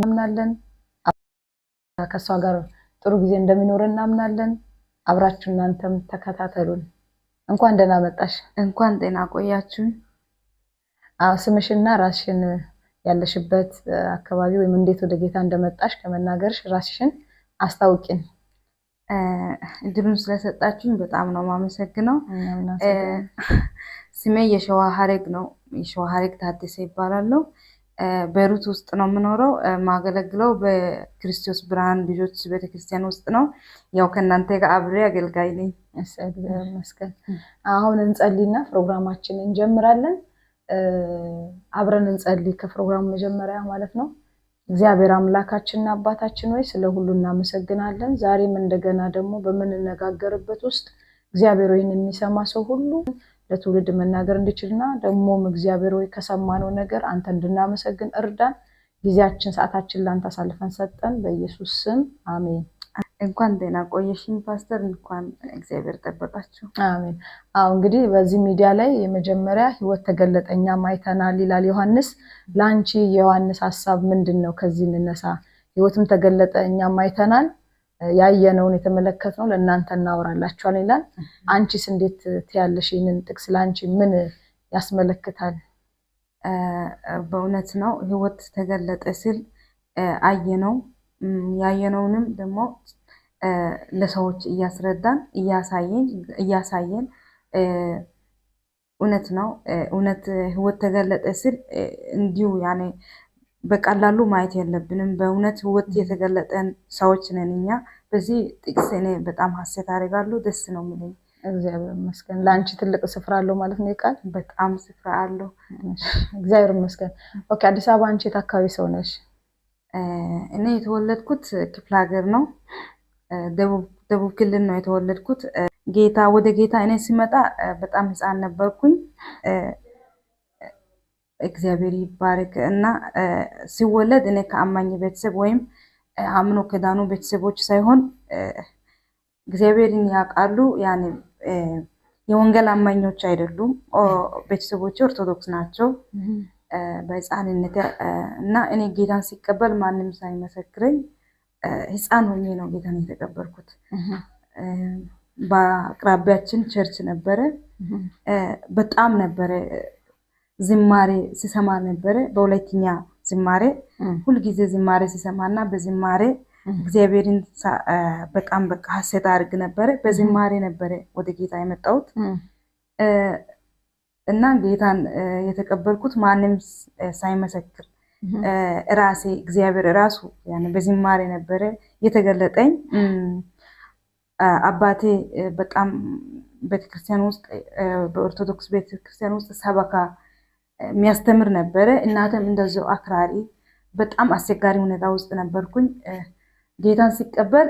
እናምናለን። ከእሷ ጋር ጥሩ ጊዜ እንደሚኖረን እናምናለን። አብራችሁ እናንተም ተከታተሉን። እንኳን ደህና መጣሽ። እንኳን ጤና ቆያችሁ። አዎ፣ ስምሽና ራስሽን ያለሽበት አካባቢ ወይም እንዴት ወደ ጌታ እንደመጣሽ ከመናገርሽ ራስሽን አስታውቂን። እድሉን ስለሰጣችሁኝ በጣም ነው የማመሰግነው። ስሜ የሸዋ ሀረግ ነው። የሸዋ ሀረግ ታደሰ ይባላለሁ። ቤሩት ውስጥ ነው የምኖረው። ማገለግለው በክርስቶስ ብርሃን ልጆች ቤተክርስቲያን ውስጥ ነው። ያው ከእናንተ ጋር አብሬ አገልጋይ ነኝ። እግዚአብሔር ይመስገን። አሁን እንጸልይና ፕሮግራማችንን እንጀምራለን። አብረን እንጸልይ ከፕሮግራሙ መጀመሪያ ማለት ነው። እግዚአብሔር አምላካችንና አባታችን ሆይ ስለ ሁሉ እናመሰግናለን። ዛሬም እንደገና ደግሞ በምንነጋገርበት ውስጥ እግዚአብሔር ሆይ የሚሰማ ሰው ሁሉ ለትውልድ መናገር እንዲችልና ደግሞም እግዚአብሔር ሆይ ከሰማነው ነገር አንተ እንድናመሰግን እርዳን። ጊዜያችን ሰዓታችን ለአንተ አሳልፈን ሰጠን። በኢየሱስ ስም አሜን። እንኳን ደህና ቆየሽኝ ፓስተር። እንኳን እግዚአብሔር ጠበቃችሁ። አሜን። አዎ፣ እንግዲህ በዚህ ሚዲያ ላይ የመጀመሪያ ሕይወት ተገለጠ እኛም አይተናል ይላል ዮሐንስ። ለአንቺ የዮሐንስ ሀሳብ ምንድን ነው? ከዚህ እንነሳ። ሕይወትም ተገለጠ እኛም አይተናል፣ ያየነውን የተመለከትነው ለእናንተ እናወራላችኋል ይላል። አንቺስ እንዴት ትያለሽ? ይህንን ጥቅስ ለአንቺ ምን ያስመለክታል? በእውነት ነው፣ ሕይወት ተገለጠ ሲል አየነው፣ ያየነውንም ደግሞ ለሰዎች እያስረዳን እያሳየን እውነት ነው። እውነት ሕይወት ተገለጠ ሲል እንዲሁ ያኔ በቀላሉ ማየት የለብንም። በእውነት ሕይወት የተገለጠን ሰዎች ነን እኛ። በዚህ ጥቅስ እኔ በጣም ሀሴት አደርጋለሁ። ደስ ነው የሚለኝ። እግዚአብሔር ይመስገን። ለአንቺ ትልቅ ስፍራ አለው ማለት ነው ቃል። በጣም ስፍራ አለው። እግዚአብሔር ይመስገን። Okay፣ አዲስ አበባ አንቺ የት አካባቢ ሰው ነሽ? እኔ የተወለድኩት ክፍለ ሀገር ነው። ደቡብ ክልል ነው የተወለድኩት። ጌታ ወደ ጌታ እኔ ሲመጣ በጣም ሕፃን ነበርኩኝ። እግዚአብሔር ይባረክ እና ሲወለድ እኔ ከአማኝ ቤተሰብ ወይም አምኖ ከዳኑ ቤተሰቦች ሳይሆን እግዚአብሔርን ያውቃሉ፣ ያኔ የወንጌል አማኞች አይደሉም። ቤተሰቦች ኦርቶዶክስ ናቸው። በሕፃንነት እና እኔ ጌታን ሲቀበል ማንም ሳይመሰክረኝ ሕፃን ሆኜ ነው ጌታን የተቀበልኩት። በአቅራቢያችን church ነበረ። በጣም ነበረ ዝማሬ ሲሰማ ነበረ። በሁለተኛ ዝማሬ ሁልጊዜ ዝማሬ ሲሰማና በዝማሬ እግዚአብሔርን በጣም በቃ ሀሴት አድርግ ነበረ። በዝማሬ ነበረ ወደ ጌታ የመጣሁት እና ጌታን የተቀበልኩት ማንም ሳይመሰክር ራሴ እግዚአብሔር ራሱ በዝማሬ ነበረ የተገለጠኝ። አባቴ በጣም ቤተክርስቲያን ውስጥ፣ በኦርቶዶክስ ቤተክርስቲያን ውስጥ ሰበካ የሚያስተምር ነበረ። እናትም እንደዚያው አክራሪ፣ በጣም አስቸጋሪ ሁኔታ ውስጥ ነበርኩኝ። ጌታን ሲቀበል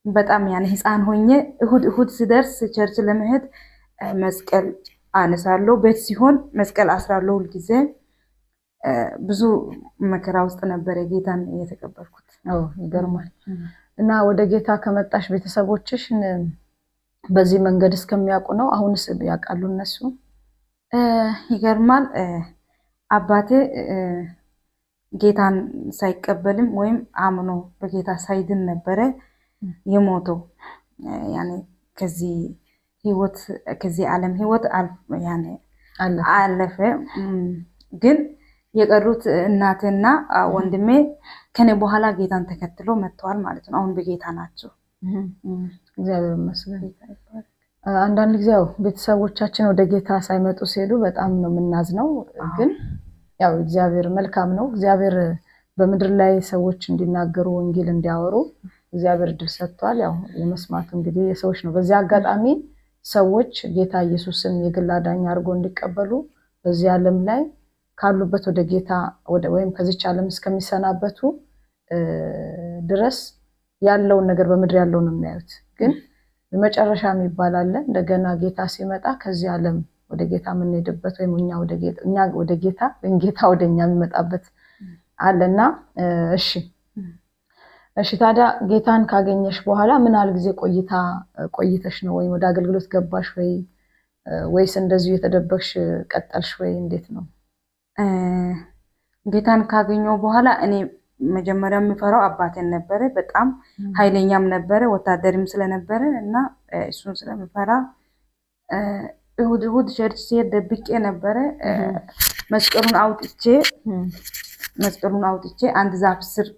በጣም ያን ሕፃን ሆኜ እሁድ እሁድ ሲደርስ church ለመሄድ መስቀል አነሳለሁ። ቤት ሲሆን መስቀል አስራለሁ ሁልጊዜ። ብዙ መከራ ውስጥ ነበረ ጌታን የተቀበልኩት። ይገርማል። እና ወደ ጌታ ከመጣሽ ቤተሰቦችሽ በዚህ መንገድ እስከሚያውቁ ነው? አሁንስ ያውቃሉ እነሱ? ይገርማል። አባቴ ጌታን ሳይቀበልም ወይም አምኖ በጌታ ሳይድን ነበረ የሞተው። ያኔ ከዚህ ህይወት፣ ከዚህ ዓለም ህይወት ያኔ አለፈ። ግን የቀሩት እናቴና ወንድሜ ከኔ በኋላ ጌታን ተከትሎ መጥተዋል ማለት ነው። አሁን በጌታ ናቸው። እግዚአብሔር ይመስገን። አንዳንድ ጊዜ ያው ቤተሰቦቻችን ወደ ጌታ ሳይመጡ ሲሄዱ በጣም ነው የምናዝነው። ግን ያው እግዚአብሔር መልካም ነው። እግዚአብሔር በምድር ላይ ሰዎች እንዲናገሩ፣ ወንጌል እንዲያወሩ እግዚአብሔር እድል ሰጥቷል። ያው የመስማቱ እንግዲህ የሰዎች ነው። በዚህ አጋጣሚ ሰዎች ጌታ ኢየሱስን የግል አዳኝ አድርጎ እንዲቀበሉ፣ በዚህ ዓለም ላይ ካሉበት ወደ ጌታ ወይም ከዚች ዓለም እስከሚሰናበቱ ድረስ ያለውን ነገር በምድር ያለውን ነው የሚያዩት። ግን የመጨረሻ የሚባል አለ። እንደገና ጌታ ሲመጣ ከዚህ ዓለም ወደ ጌታ የምንሄድበት ወይም እኛ ወደ ጌታ ወይም ጌታ ወደ እኛ የሚመጣበት አለና እሺ እሺ፣ ታዲያ ጌታን ካገኘሽ በኋላ ምን ያህል ጊዜ ቆይታ ቆይተሽ ነው ወይም ወደ አገልግሎት ገባሽ ወይ፣ ወይስ እንደዚሁ የተደበቅሽ ቀጠልሽ ወይ፣ እንዴት ነው? ጌታን ካገኘው በኋላ እኔ መጀመሪያ የሚፈራው አባቴን ነበረ። በጣም ኃይለኛም ነበረ፣ ወታደርም ስለነበረ እና እሱን ስለምፈራ እሁድ እሁድ church ሲሄድ ደብቄ ነበረ። መስቀሉን አውጥቼ መስቀሉን አውጥቼ አንድ ዛፍ ስር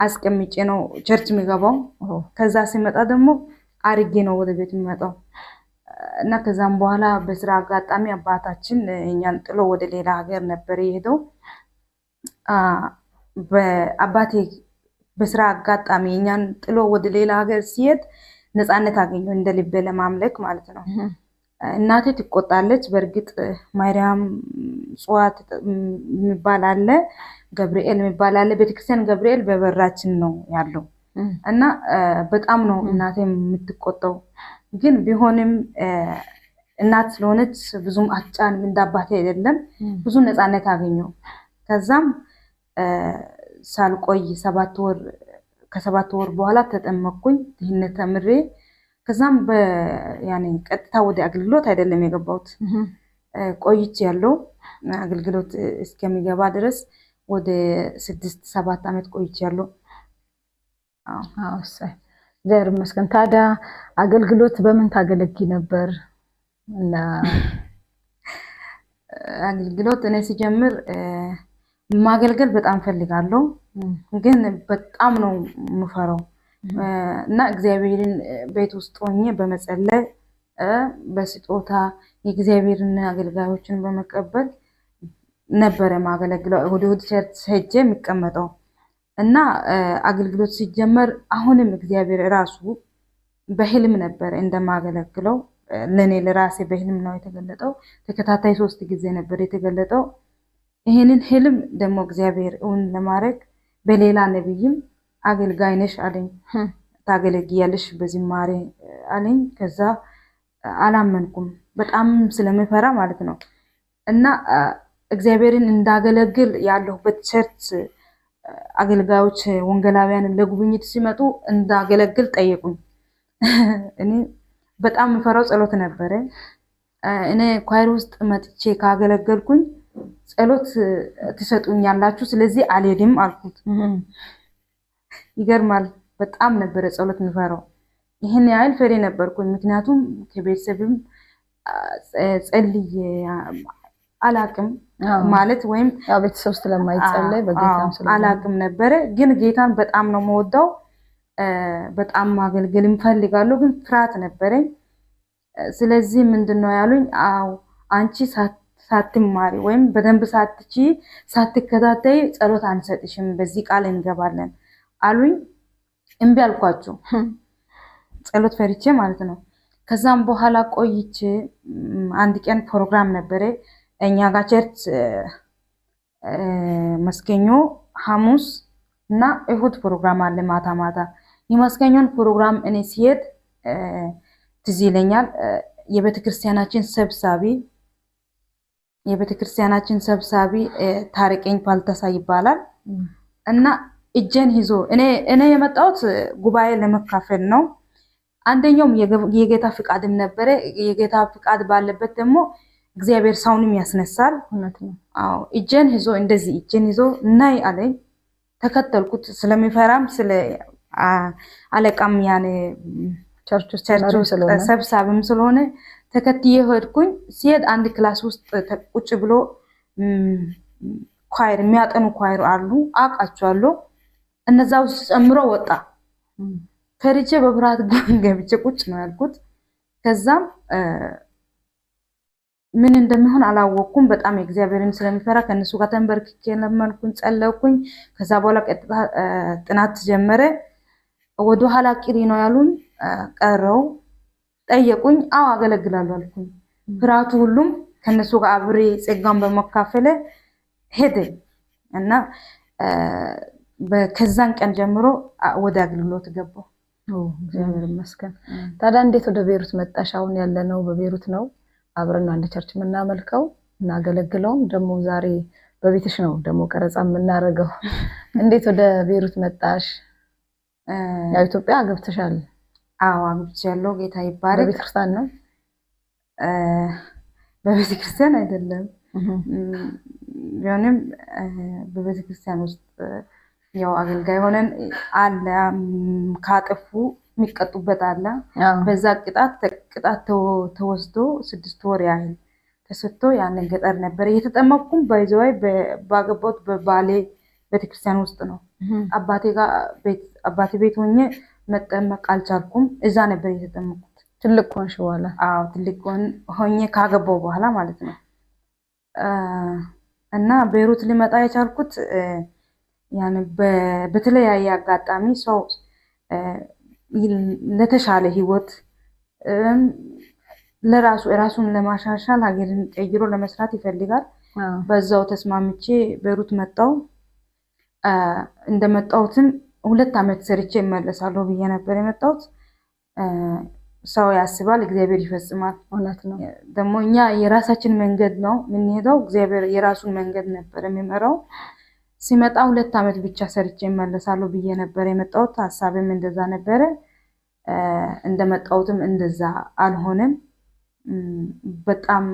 አስቀምጬ ነው church የሚገባው። ከዛ ሲመጣ ደግሞ አርጌ ነው ወደ ቤት የሚመጣው እና ከዛም በኋላ በስራ አጋጣሚ አባታችን እኛን ጥሎ ወደ ሌላ ሀገር ነበር የሄደው። አባቴ በስራ አጋጣሚ እኛን ጥሎ ወደ ሌላ ሀገር ሲሄድ ነፃነት አገኘው እንደ ልቤ ለማምለክ ማለት ነው። እናቴ ትቆጣለች። በእርግጥ ማርያም ጽዋት የሚባል አለ፣ ገብርኤል የሚባል አለ። ቤተክርስቲያን ገብርኤል በበራችን ነው ያለው እና በጣም ነው እናቴ የምትቆጣው። ግን ቢሆንም እናት ስለሆነች ብዙም አትጫንም፣ እንደ አባቴ አይደለም። ብዙ ነፃነት አገኘው። ከዛም ሳልቆይ 7 ወር ከ7 ወር በኋላ ተጠመቅኩኝ። ድህነት ተምሬ ከዛም ያኔ ቀጥታ ወደ አገልግሎት አይደለም የገባሁት። ቆይቼ ያለው አገልግሎት እስከሚገባ ድረስ ወደ 6-7 ዓመት ቆይቼ ያለው። እግዚአብሔር ይመስገን። ታዲያ አገልግሎት በምን ታገለግይ ነበር? እና አገልግሎት እኔ ሲጀምር ማገልገል በጣም ፈልጋለሁ፣ ግን በጣም ነው የምፈራው እና እግዚአብሔርን ቤት ውስጥ ሆኜ በመጸለይ፣ በስጦታ የእግዚአብሔርን አገልጋዮችን በመቀበል ነበረ ማገለግለው። እሑድ እሑድ church ሄጄ የሚቀመጠው እና አገልግሎት ሲጀመር አሁንም እግዚአብሔር እራሱ በህልም ነበረ እንደማገለግለው ለእኔ ለራሴ በህልም ነው የተገለጠው። ተከታታይ 3 ጊዜ ነበር የተገለጠው። ይህንን ህልም ደግሞ እግዚአብሔር እውን ለማድረግ በሌላ ነብይም አገልጋይ ነሽ አለኝ፣ ታገለግያለሽ በዝማሬ አለኝ። ከዛ አላመንኩም፣ በጣም ስለምፈራ ማለት ነው። እና እግዚአብሔርን እንዳገለግል ያለሁበት church አገልጋዮች ወንጌላውያን ለጉብኝት ሲመጡ እንዳገለግል ጠየቁኝ። እኔ በጣም የምፈራው ጸሎት ነበረ። እኔ choir ውስጥ መጥቼ ካገለገልኩኝ ጸሎት ትሰጡኛላችሁ፣ ስለዚህ አልሄድም አልኩት። ይገርማል። በጣም ነበረ ጸሎት የምፈራው። ይህን ያህል ፈሪ ነበርኩኝ። ምክንያቱም ከቤተሰብም ጸልዬ አላቅም ማለት ወይም ቤተሰብ ስለማይጸለይ በጌታም አላቅም ነበረ። ግን ጌታን በጣም ነው የምወደው፣ በጣም ማገልገል እፈልጋለሁ። ግን ፍርሃት ነበረኝ። ስለዚህ ምንድን ነው ያሉኝ? አዎ አንቺ ሳትማሪ ወይም በደንብ ሳትቺ ሳትከታተይ ጸሎት አንሰጥሽም፣ በዚህ ቃል እንገባለን አሉኝ። እምቢ አልኳቸው፣ ጸሎት ፈሪቼ ማለት ነው። ከዛም በኋላ ቆይቼ አንድ ቀን ፕሮግራም ነበረ እኛ ጋር church፣ መስገኞ፣ ሐሙስ እና እሁድ ፕሮግራም አለ ማታ ማታ። የመስገኞን ፕሮግራም እኔ ሲሄድ ትዝ ይለኛል የቤተክርስቲያናችን ሰብሳቢ ታረቀኝ ፓልተሳ ይባላል እና እጄን ይዞ እኔ የመጣሁት ጉባኤ ለመካፈል ነው። አንደኛውም የጌታ ፍቃድም ነበረ። የጌታ ፍቃድ ባለበት ደግሞ እግዚአብሔር ሰውንም ያስነሳል። አዎ እጄን ይዞ እንደዚህ እጄን ይዞ ናይ አለኝ። ተከተልኩት። ስለሚፈራም ስለ አለቃም ያኔ church ውስጥ ሰብሳቢም ስለሆነ ተከትዬ ሄድኩኝ። ሲሄድ አንድ class ውስጥ ቁጭ ብሎ choir የሚያጠኑ choir አሉ፣ አውቃቸዋለሁ። እነዛ ውስጥ ጨምሮ ወጣ። ፈርቼ በፍርሃት ገብቼ ቁጭ ነው ያልኩት። ከዛም ምን እንደሚሆን አላወቅኩም። በጣም የእግዚአብሔርን ስለሚፈራ ከእነሱ ጋር ተንበርክኬ ለመንኩኝ፣ ጸለይኩኝ። ከዛ በኋላ ቀጥታ ጥናት ጀመረ። ወደ ኋላ ቅሪ ነው ያሉኝ። ቀረው ጠየቁኝ። አዎ አገለግላለሁ አልኩኝ። ፍርሃቱ ሁሉም ከእነሱ ጋር አብሬ ጸጋን በመካፈለ ሄደ እና ከዛን ቀን ጀምሮ ወደ አገልግሎት ገባሁ። እግዚአብሔር ይመስገን። ታዲያ እንዴት ወደ ቤሩት መጣሽ? አሁን ያለነው በቤሩት ነው። አብረን አንድ church የምናመልከው እናገለግለውም ደግሞ ዛሬ በቤትሽ ነው ደግሞ ቀረጻ የምናደርገው። እንዴት ወደ ቤሩት መጣሽ? ያው ኢትዮጵያ አግብተሻል? አዎ አግብቻለሁ። ጌታ ይባረክ። በቤተክርስቲያን ነው? በቤተክርስቲያን አይደለም። ቢሆንም በቤተክርስቲያን ውስጥ ያው አገልጋይ ሆነን አለ ካጠፉ የሚቀጡበት አለ። በዛ ቅጣት ተወስዶ 6 ወር ያህል ተሰጥቶ ያንን ገጠር ነበር እየተጠመቅኩም። ባይዘዋይ ባገባሁት በባሌ ቤተክርስቲያን ውስጥ ነው። አባቴ ቤት ሆኜ መጠመቅ አልቻልኩም። እዛ ነበር እየተጠመቅኩት። ትልቅ ሆንሽ በኋላ? አዎ ትልቅ ሆኜ ካገባው በኋላ ማለት ነው። እና ቤይሩት ሊመጣ የቻልኩት ያን በተለያየ አጋጣሚ ሰው ለተሻለ ህይወት ለራሱ ራሱን ለማሻሻል ሀገርን ቀይሮ ለመስራት ይፈልጋል። በዛው ተስማምቼ ቤይሩት መጣው። እንደመጣሁትም 2 ዓመት ሰርቼ እመለሳለሁ ብዬ ነበር የመጣሁት። ሰው ያስባል፣ እግዚአብሔር ይፈጽማል። እውነት ነው። ደግሞ እኛ የራሳችን መንገድ ነው የምንሄደው፣ እግዚአብሔር የራሱን መንገድ ነበር የሚመራው። ሲመጣ 2 ዓመት ብቻ ሰርቼ እመለሳለሁ ብዬ ነበር የመጣሁት። ሀሳቤም እንደዛ ነበረ። እንደመጣሁትም እንደዛ አልሆነም። በጣም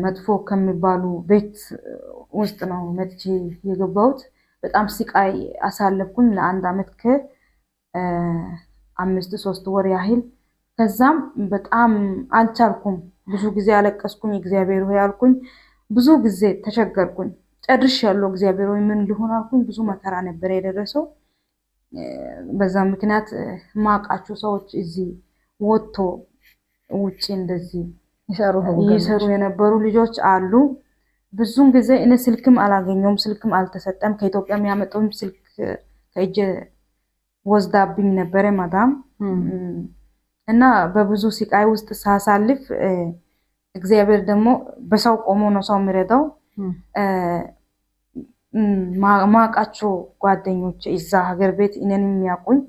መጥፎ ከሚባሉ ቤት ውስጥ ነው መጥቼ የገባሁት። በጣም ስቃይ አሳለፍኩኝ ለ1 ዓመት ከ5 3 ወር ያህል። ከዛም በጣም አልቻልኩም። ብዙ ጊዜ አለቀስኩኝ። እግዚአብሔር ሆይ አልኩኝ። ብዙ ጊዜ ተቸገርኩኝ። ጨርሻለሁ፣ እግዚአብሔር ሆይ ምን ልሆን አልኩኝ። ብዙ መከራ ነበር የደረሰው። በዛ ምክንያት ማቃቸው ሰዎች እዚህ ወጥቶ ውጪ እንደዚህ ይሰሩ የነበሩ ልጆች አሉ። ብዙን ጊዜ እኔ ስልክም አላገኘውም፣ ስልክም አልተሰጠም። ከኢትዮጵያ የሚያመጣውም ስልክ ከእጄ ወስዳብኝ ነበረ ማዳም። እና በብዙ ስቃይ ውስጥ ሳሳልፍ እግዚአብሔር ደግሞ በሰው ቆሞ ነው ሰው የሚረዳው። ማቃቸው ጓደኞች እዛ ሀገር ቤት እኔን የሚያውቁኝ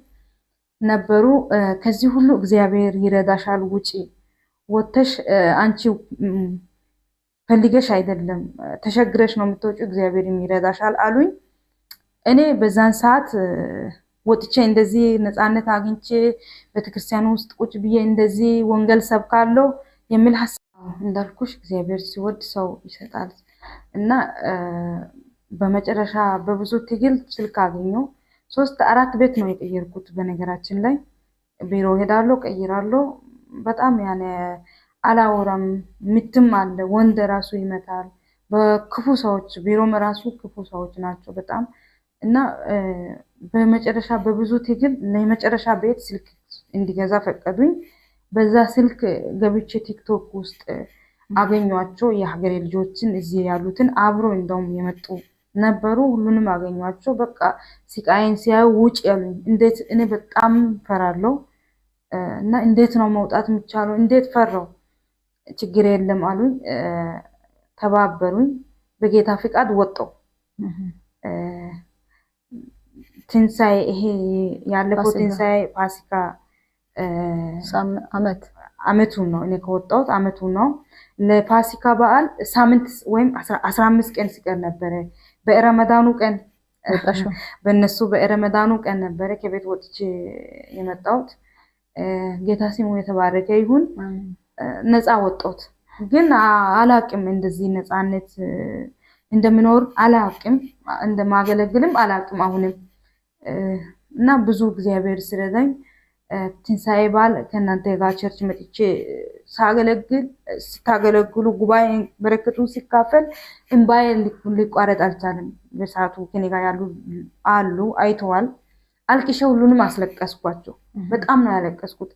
ነበሩ። ከዚህ ሁሉ እግዚአብሔር ይረዳሻል፣ ውጪ ወጥተሽ አንቺ ፈልገሽ አይደለም ተሸግረሽ ነው የምትወጪው፣ እግዚአብሔር ይረዳሻል አሉኝ። እኔ በዛን ሰዓት ወጥቼ እንደዚህ ነፃነት አግኝቼ ቤተክርስቲያን ውስጥ ቁጭ ብዬ እንደዚህ ወንጌል ሰብካለሁ የሚል ሀሳብ እንዳልኩሽ እግዚአብሔር ሲወድ ሰው ይሰጣል። እና በመጨረሻ በብዙ ትግል ስልክ አገኘሁ። 3 4 ቤት ነው የቀየርኩት። በነገራችን ላይ ቢሮ ሄዳለሁ፣ ቀይራለሁ። በጣም ያኔ አላወራም። ምትም አለ፣ ወንድ ራሱ ይመታል። በክፉ ሰዎች ቢሮም ራሱ ክፉ ሰዎች ናቸው በጣም። እና በመጨረሻ በብዙ ትግል ለመጨረሻ ቤት ስልክ እንዲገዛ ፈቀዱኝ። በዛ ስልክ ገብቼ ቲክቶክ ውስጥ አገኟቸው የሀገሬ ልጆችን እዚህ ያሉትን አብሮ እንደውም የመጡ ነበሩ። ሁሉንም አገኟቸው። በቃ ስቃይን ሲያዩ ውጭ ያሉኝ። እንዴት እኔ በጣም ፈራለሁ እና እንዴት ነው መውጣት የሚቻለው? እንዴት ፈራው? ችግር የለም አሉኝ፣ ተባበሩኝ። በጌታ ፍቃድ ወጣሁ። ትንሳኤ ይሄ ያለፈው ትንሳኤ ፋሲካ አመቱ ነው። እኔ ከወጣሁት አመቱ ነው። ለፋሲካ በዓል ሳምንት ወይም 15 ቀን ሲቀር ነበረ በረመዳኑ ቀን በእነሱ በረመዳኑ ቀን ነበረ ከቤት ወጥቼ የመጣሁት። ጌታ ስሙ የተባረከ ይሁን። ነፃ ወጣሁት። ግን አላቅም እንደዚህ ነፃነት እንደምኖር አላቅም፣ እንደማገለግልም አላቅም አሁንም። እና ብዙ እግዚአብሔር ስለዳኝ ትንሳኤ በዓል ከእናንተ ጋር church መጥቼ ሳገለግል ስታገለግሉ ጉባኤ በረከቱን ሲካፈል እንባዬ ሊቋረጥ አልቻለም። በሰዓቱ ከኔ ጋር ያሉ አሉ አይተዋል። አልቅሼ ሁሉንም አስለቀስኳቸው። በጣም ነው ያለቀስኩት።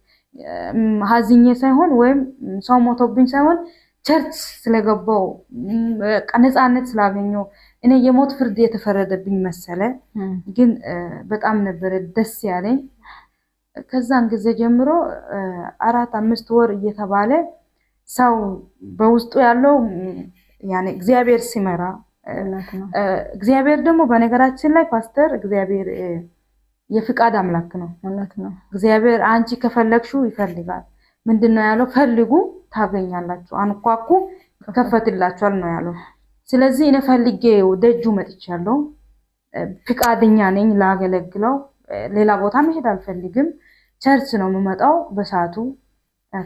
ሀዝኜ ሳይሆን ወይም ሰው ሞቶብኝ ሳይሆን church ስለገባው ነፃነት ስላገኘው እኔ የሞት ፍርድ የተፈረደብኝ መሰለ። ግን በጣም ነበረ ደስ ያለኝ። ከዛን ጊዜ ጀምሮ 4 5 ወር እየተባለ ሰው በውስጡ ያለው ያኔ እግዚአብሔር ሲመራ እግዚአብሔር ደግሞ በነገራችን ላይ ፓስተር እግዚአብሔር የፍቃድ አምላክ ነው። እግዚአብሔር አንቺ ከፈለግሽው ይፈልጋል። ምንድነው ያለው? ፈልጉ ታገኛላችሁ፣ አንኳኩ ይከፈትላችኋል ነው ያለው። ስለዚህ እኔ ፈልጌ ደጁ መጥቻለሁ። ፍቃደኛ ነኝ ላገለግለው። ሌላ ቦታ መሄድ አልፈልግም። church ነው የምመጣው። በሰዓቱ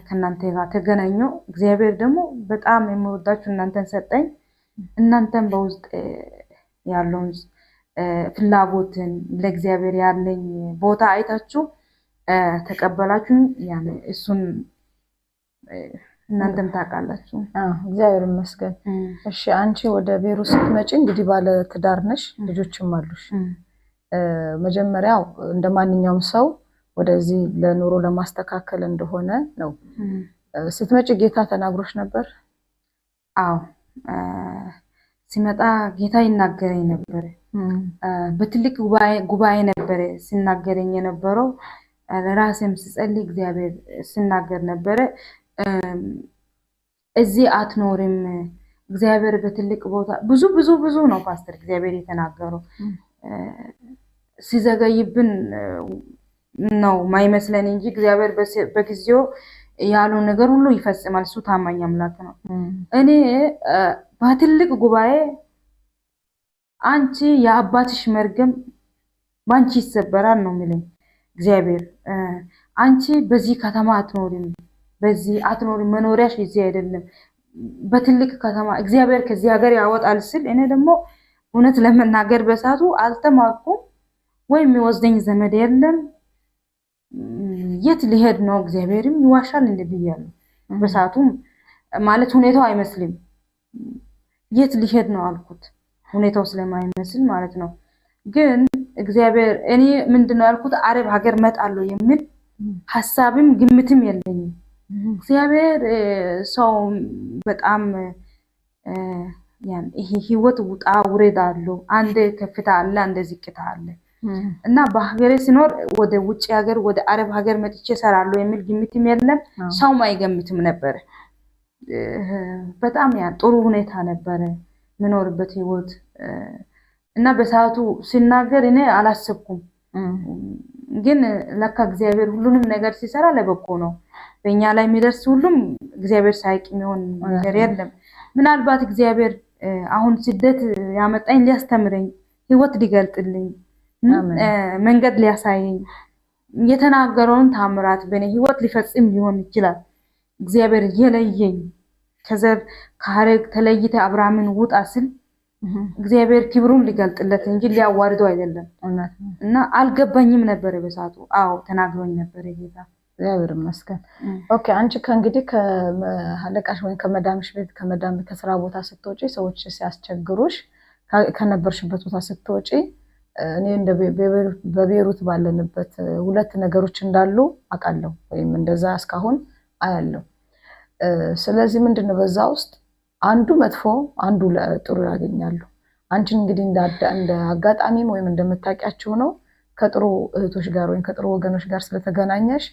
ከእናንተ ጋር ተገናኘው። እግዚአብሔር ደግሞ በጣም የምወዳችሁ እናንተን ሰጠኝ። እናንተም በውስጥ ያለውን ፍላጎትን ለእግዚአብሔር ያለኝ ቦታ አይታችሁ ተቀበላችሁ። ያን እሱን እናንተም ታውቃላችሁ። እግዚአብሔር ይመስገን። እሺ አንቺ ወደ ቤሩት ስትመጪ እንግዲህ ባለ ትዳር ነሽ፣ ልጆችም አሉሽ። መጀመሪያው እንደ ማንኛውም ሰው ወደዚህ ለኑሮ ለማስተካከል እንደሆነ ነው። ስትመጪ ጌታ ተናግሮሽ ነበር? አዎ ሲመጣ ጌታ ይናገረኝ ነበረ። በትልቅ ጉባኤ ነበረ ሲናገረኝ የነበረው። ለራሴም ስጸልይ እግዚአብሔር ሲናገር ነበረ። እዚህ አትኖርም፣ እግዚአብሔር በትልቅ ቦታ ብዙ ብዙ ብዙ ነው ፓስተር እግዚአብሔር የተናገረው። ሲዘገይብን ነው ማይመስለን እንጂ እግዚአብሔር በጊዜው ያለው ነገር ሁሉ ይፈጽማል። እሱ ታማኝ አምላክ ነው። እኔ በትልቅ ጉባኤ አንቺ የአባትሽ መርገም በአንቺ ይሰበራል ነው የሚለኝ እግዚአብሔር። አንቺ በዚህ ከተማ አትኖሪም፣ በዚህ አትኖሪም፣ መኖሪያሽ እዚህ አይደለም፣ በትልቅ ከተማ እግዚአብሔር ከዚህ ሀገር ያወጣል ስል እኔ ደግሞ እውነት ለመናገር በሰዓቱ አልተማርኩም ወይም የሚወስደኝ ዘመድ የለም። የት ሊሄድ ነው? እግዚአብሔርም ይዋሻል እንደ ብያለሁ። በሰዓቱም ማለት ሁኔታው አይመስልም። የት ሊሄድ ነው አልኩት፣ ሁኔታው ስለማይመስል ማለት ነው። ግን እግዚአብሔር እኔ ምንድነው ያልኩት አረብ ሀገር መጣለሁ የሚል ሀሳብም ግምትም የለኝም። እግዚአብሔር ሰው በጣም ይሄ ህይወት ውጣ ውረድ አለው። አንድ ከፍታ አለ፣ አንድ ዝቅታ አለ። እና በሀገሬ ሲኖር ወደ ውጭ ሀገር ወደ አረብ ሀገር መጥቼ እሰራለሁ የሚል ግምትም የለም፣ ሰውም አይገምትም ነበረ። በጣም ያ ጥሩ ሁኔታ ነበረ የምኖርበት ህይወት እና በሰዓቱ ሲናገር እኔ አላሰብኩም። ግን ለካ እግዚአብሔር ሁሉንም ነገር ሲሰራ ለበጎ ነው። በእኛ ላይ የሚደርስ ሁሉም እግዚአብሔር ሳይቅ የሚሆን ነገር የለም። ምናልባት እግዚአብሔር አሁን ስደት ያመጣኝ ሊያስተምረኝ፣ ህይወት ሊገልጥልኝ፣ መንገድ ሊያሳየኝ፣ የተናገረውን ታምራት በእኔ ህይወት ሊፈጽም ሊሆን ይችላል። እግዚአብሔር የለየኝ ከዘር ከሀረግ ተለይተ አብርሃምን ውጣ ስል እግዚአብሔር ክብሩን ሊገልጥለት እንጂ ሊያዋርደው አይደለም። እና አልገባኝም ነበረ በሰዓቱ። አዎ ተናግሮኝ ነበረ ጌታ። እግዚአብሔር ይመስገን። Okay አንቺ ከእንግዲህ ከአለቃሽ ወይም ከመዳምሽ ቤት ከመዳም ከስራ ቦታ ስትወጪ ሰዎች ሲያስቸግሩሽ ከነበርሽበት ቦታ ስትወጪ እኔ እንደ በቤሩት ባለንበት ሁለት ነገሮች እንዳሉ አውቃለሁ ወይም እንደዛ እስካሁን አያለሁ። ስለዚህ ምንድነው በዛ ውስጥ አንዱ መጥፎ አንዱ ጥሩ ያገኛሉ። አንቺን እንግዲህ እንደ አጋጣሚም ወይም እንደምታውቂያቸው ነው ከጥሩ እህቶች ጋር ወይም ከጥሩ ወገኖች ጋር ስለተገናኘሽ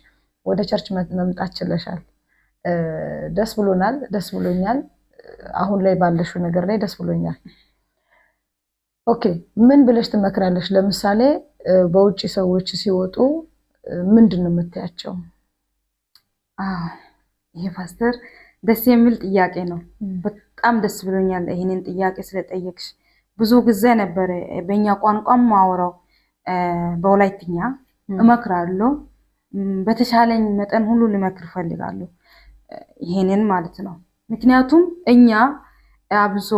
ወደ church መምጣት ችለሻል። ደስ ብሎናል። ደስ ብሎኛል። አሁን ላይ ባለሽው ነገር ላይ ደስ ብሎኛል። Okay ምን ብለሽ ትመክራለሽ? ለምሳሌ በውጭ ሰዎች ሲወጡ ምንድን ነው የምትያቸው? አዎ ይሄ ፓስተር ደስ የሚል ጥያቄ ነው። በጣም ደስ ብሎኛል ይሄንን ጥያቄ ስለጠየቅሽ። ብዙ ጊዜ ነበረ በእኛ ቋንቋም ማወራው በወላይትኛ እመክራለሁ። በተሻለኝ መጠን ሁሉ ልመክር እፈልጋለሁ ይሄንን ማለት ነው። ምክንያቱም እኛ አብዞ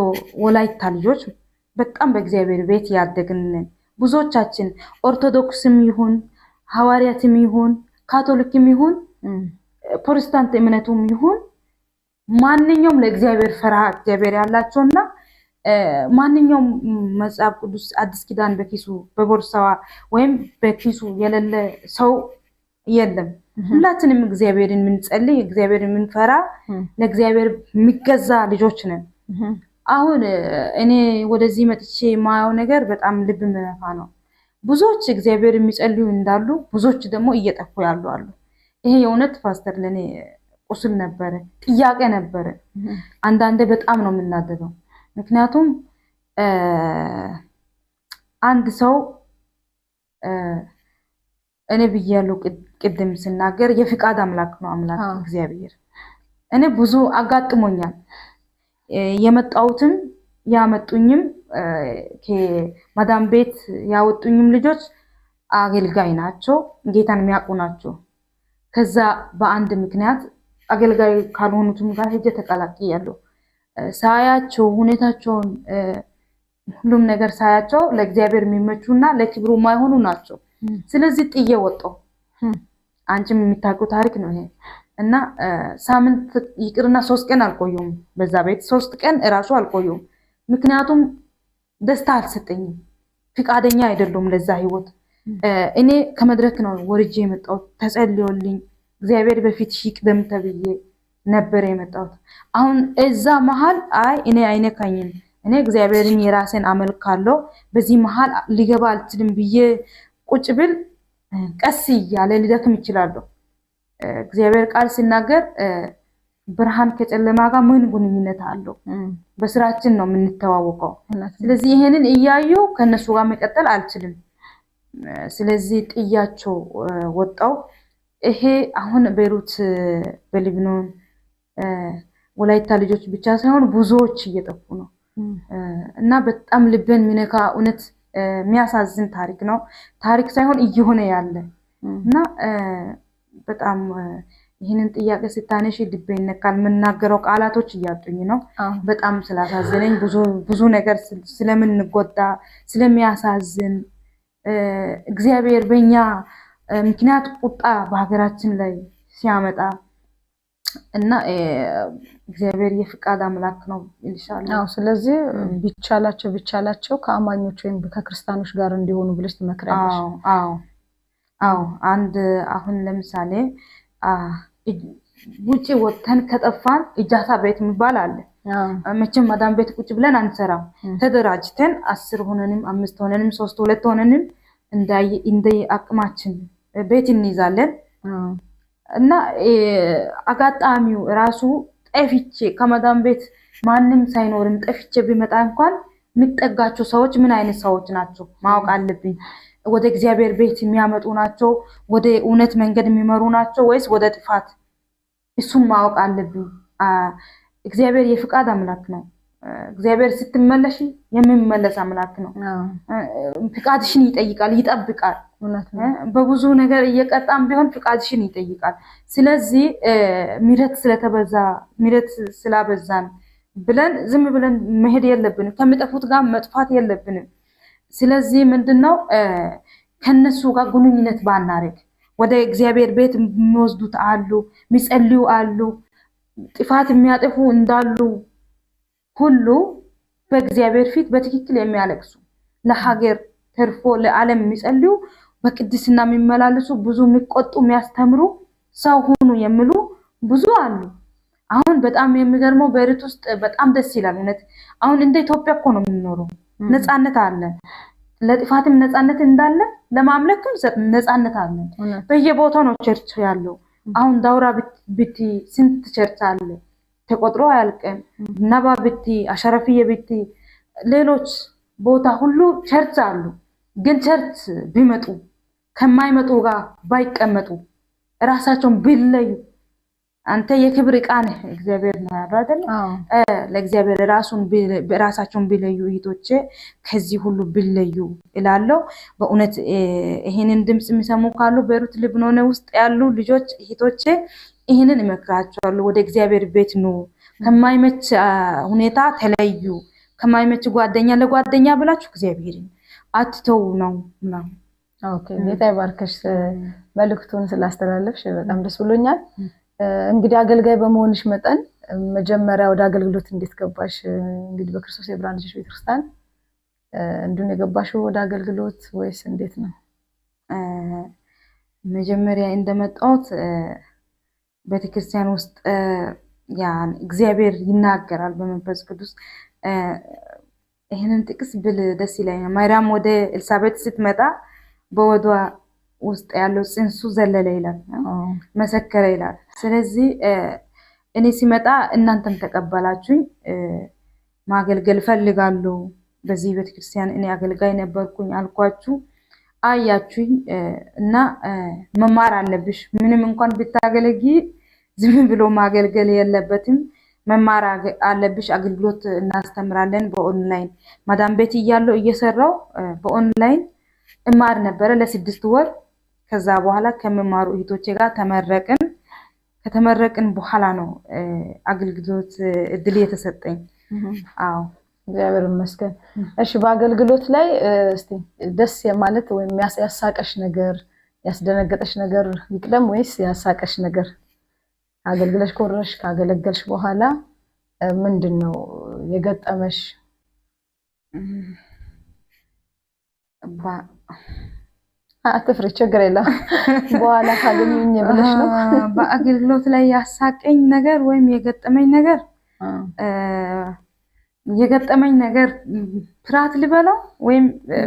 ወላይታ ልጆች በጣም በእግዚአብሔር ቤት ያደግን ብዙዎቻችን ኦርቶዶክስም ይሁን ሐዋርያትም ይሁን ካቶሊክም ይሁን ፕሮቴስታንት እምነቱም ይሁን ማንኛውም ለእግዚአብሔር ፈርሃ እግዚአብሔር ያላቸውና ማንኛውም መጽሐፍ ቅዱስ አዲስ ኪዳን በኪሱ በቦርሳዋ ወይም በኪሱ የሌለ ሰው የለም። ሁላችንም እግዚአብሔርን የምንጸልይ እግዚአብሔርን የምንፈራ ለእግዚአብሔር የሚገዛ ልጆች ነን። አሁን እኔ ወደዚህ መጥቼ የማየው ነገር በጣም ልብ የሚነካ ነው። ብዙዎች እግዚአብሔር የሚጸልዩ እንዳሉ፣ ብዙዎች ደግሞ እየጠፉ ያሉ አሉ። ይሄ የእውነት ፓስተር ለእኔ ቁስል ነበረ፣ ጥያቄ ነበረ። አንዳንዴ በጣም ነው የምናደደው። ምክንያቱም አንድ ሰው እኔ ብያለሁ ቅድም ስናገር የፍቃድ አምላክ ነው አምላክ እግዚአብሔር። እኔ ብዙ አጋጥሞኛል። የመጣሁትም ያመጡኝም ከማዳም ቤት ያወጡኝም ልጆች አገልጋይ ናቸው፣ ጌታን የሚያውቁ ናቸው። ከዛ በአንድ ምክንያት አገልጋይ ካልሆኑትም ጋር ሄጄ ተቀላቅያለሁ። ሳያቸው ሁኔታቸውን ሁሉም ነገር ሳያቸው ለእግዚአብሔር የሚመቹና ለክብሩ የማይሆኑ ናቸው። ስለዚህ ጥዬ ወጣሁ። አንቺም የሚታውቂው ታሪክ ነው ይሄ። እና ሳምንት ይቅርና 3 ቀን አልቆየሁም በዛ ቤት፣ 3 ቀን እራሱ አልቆየሁም። ምክንያቱም ደስታ አልሰጠኝም፣ ፍቃደኛ አይደለሁም ለዛ ህይወት። እኔ ከመድረክ ነው ወርጄ የመጣሁት፣ ተጸልዮልኝ እግዚአብሔር በፊት ይቅደም ተብዬ ነበር የመጣሁት። አሁን እዛ መሀል አይ እኔ አይነካኝም፣ እኔ እግዚአብሔርን የራሴን አመልካለሁ፣ በዚህ መሀል ሊገባ አልችልም ብዬ ቁጭ ብል ቀስ እያለ ሊደክም ይችላለሁ። እግዚአብሔር ቃል ሲናገር ብርሃን ከጨለማ ጋር ምን ግንኙነት አለው? በስራችን ነው የምንተዋወቀው። ስለዚህ ይሄንን እያዩ ከነሱ ጋር መቀጠል አልችልም። ስለዚህ ጥያቸው ወጣው። ይሄ አሁን ቤሩት በሊብኖን ወላይታ ልጆች ብቻ ሳይሆን ብዙዎች እየጠፉ ነው። እና በጣም ልብን የሚነካ እውነት የሚያሳዝን ታሪክ ነው። ታሪክ ሳይሆን እየሆነ ያለ እና በጣም ይህንን ጥያቄ ስታነሺ ልቤ ይነካል። የምናገረው ቃላቶች እያጡኝ ነው። በጣም ስላሳዘነኝ ብዙ ብዙ ነገር ስለምንጎዳ ስለሚያሳዝን እግዚአብሔር በእኛ ምክንያት ቁጣ በሀገራችን ላይ ሲያመጣ እና እግዚአብሔር የፍቃድ አምላክ ነው ይልሻለሁ። አዎ፣ ስለዚህ ቢቻላቸው ቢቻላቸው ከአማኞች ወይም ከክርስቲያኖች ጋር እንዲሆኑ ብለሽ ትመክሪያለሽ? አዎ አዎ አዎ። አንድ አሁን ለምሳሌ ውጪ ወጥተን ከጠፋን እጃታ ቤት የሚባል አለ። መቼም ማዳም ቤት ቁጭ ብለን አንሰራም። ተደራጅተን 10 ሆነንም 5 ሆነንም 3 2 ሆነንም እንደ አቅማችን ቤት እንይዛለን። እና አጋጣሚው ራሱ ጠፍቼ ከማዳም ቤት ማንም ሳይኖርም ጠፍቼ ቢመጣ እንኳን የሚጠጋቸው ሰዎች ምን አይነት ሰዎች ናቸው ማወቅ አለብኝ። ወደ እግዚአብሔር ቤት የሚያመጡ ናቸው? ወደ እውነት መንገድ የሚመሩ ናቸው? ወይስ ወደ ጥፋት? እሱን ማወቅ አለብኝ። እግዚአብሔር የፍቃድ አምላክ ነው። እግዚአብሔር ስትመለሽ የሚመለስ አምላክ ነው። ፍቃድሽን ይጠይቃል፣ ይጠብቃል። በብዙ ነገር እየቀጣም ቢሆን ፍቃድሽን ይጠይቃል። ስለዚህ ምሕረት ስለተበዛ ምሕረት ስላበዛን ብለን ዝም ብለን መሄድ የለብንም። ከሚጠፉት ጋር መጥፋት የለብንም። ስለዚህ ምንድነው ከነሱ ጋር ግንኙነት ባናረግ፣ ወደ እግዚአብሔር ቤት የሚወስዱት አሉ፣ የሚጸልዩ አሉ፣ ጥፋት የሚያጠፉ እንዳሉ ሁሉ በእግዚአብሔር ፊት በትክክል የሚያለቅሱ ለሀገር ተርፎ ለዓለም የሚጸልዩ በቅድስና የሚመላለሱ ብዙ የሚቆጡ የሚያስተምሩ ሰው ሁኑ የሚሉ ብዙ አሉ። አሁን በጣም የሚገርመው ቤሩት ውስጥ በጣም ደስ ይላል። እውነት አሁን እንደ ኢትዮጵያ እኮ ነው የምንኖረው። ነፃነት አለ። ለጥፋትም ነፃነት እንዳለ ለማምለክም ነፃነት አለ። በየቦታው ነው church ያለው። አሁን ዳውራ ብቲ ስንት church አለ ተቆጥሮ አያልቅም። ነባ ብቲ፣ አሸረፍዬ ብቲ፣ ሌሎች ቦታ ሁሉ church አሉ። ግን church ቢመጡ ከማይመጡ ጋር ባይቀመጡ ራሳቸውን ቢለዩ፣ አንተ የክብር ዕቃ ነህ እግዚአብሔር ነው ያለው አይደል? ለእግዚአብሔር ራሱን ራሳቸውን ቢለዩ እህቶቼ ከዚህ ሁሉ ቢለዩ እላለሁ። በእውነት ይሄንን ድምጽ የሚሰሙ ካሉ ቤሩት ሊብኖን ውስጥ ያሉ ልጆች እህቶቼ ይሄንን እመክራቸዋለሁ። ወደ እግዚአብሔር ቤት ኑ፣ ከማይመች ሁኔታ ተለዩ፣ ከማይመች ጓደኛ ለጓደኛ ብላችሁ እግዚአብሔርን አትተው ነው ነው። Okay፣ ጌታ ይባርክሽ። መልእክቱን ስላስተላለፍሽ በጣም ደስ ብሎኛል። እንግዲህ አገልጋይ በመሆንሽ መጠን መጀመሪያ ወደ አገልግሎት እንዴት ገባሽ? እንግዲህ በክርስቶስ የብርሃን ልጆች ቤተክርስቲያን እንዲሁም የገባሽው ወደ አገልግሎት ወይስ እንዴት ነው? መጀመሪያ እንደመጣሁት ቤተክርስቲያን ውስጥ ያ እግዚአብሔር ይናገራል በመንፈስ ቅዱስ። ይህንን ጥቅስ ብል ደስ ይለኛል። ማርያም ወደ ኤልሳቤጥ ስትመጣ በወዷ ውስጥ ያለው ጽንሱ ዘለለ ይላል፣ መሰከረ ይላል። ስለዚህ እኔ ሲመጣ እናንተም ተቀበላችሁኝ፣ ማገልገል እፈልጋለሁ። በዚህ ቤተክርስቲያን እኔ አገልጋይ ነበርኩኝ አልኳችሁ፣ አያችሁኝ እና መማር አለብሽ። ምንም እንኳን ብታገለግይ ዝም ብሎ ማገልገል የለበትም፣ መማር አለብሽ። አገልግሎት እናስተምራለን በኦንላይን። ማዳም ቤት እያለሁ እየሰራው በኦንላይን እማር ነበረ ለ6 ወር። ከዛ በኋላ ከሚማሩ እህቶቼ ጋር ተመረቅን። ከተመረቅን በኋላ ነው አገልግሎት እድል የተሰጠኝ። አዎ። እግዚአብሔር ይመስገን። እሺ፣ በአገልግሎት ላይ እስቲ ደስ ማለት ወይም ያሳቀሽ ነገር፣ ያስደነገጠሽ ነገር ይቅደም ወይስ ያሳቀሽ ነገር? አገልግለሽ ኮረሽ ካገለገልሽ በኋላ ምንድን ነው የገጠመሽ? አትፍሪ፣ ችግር የለም። በኋላ ካገኙኝ ብለሽ ነው። በአገልግሎት ላይ ያሳቀኝ ነገር ወይም የገጠመኝ ነገር ፍርሃት ልበለው ወይም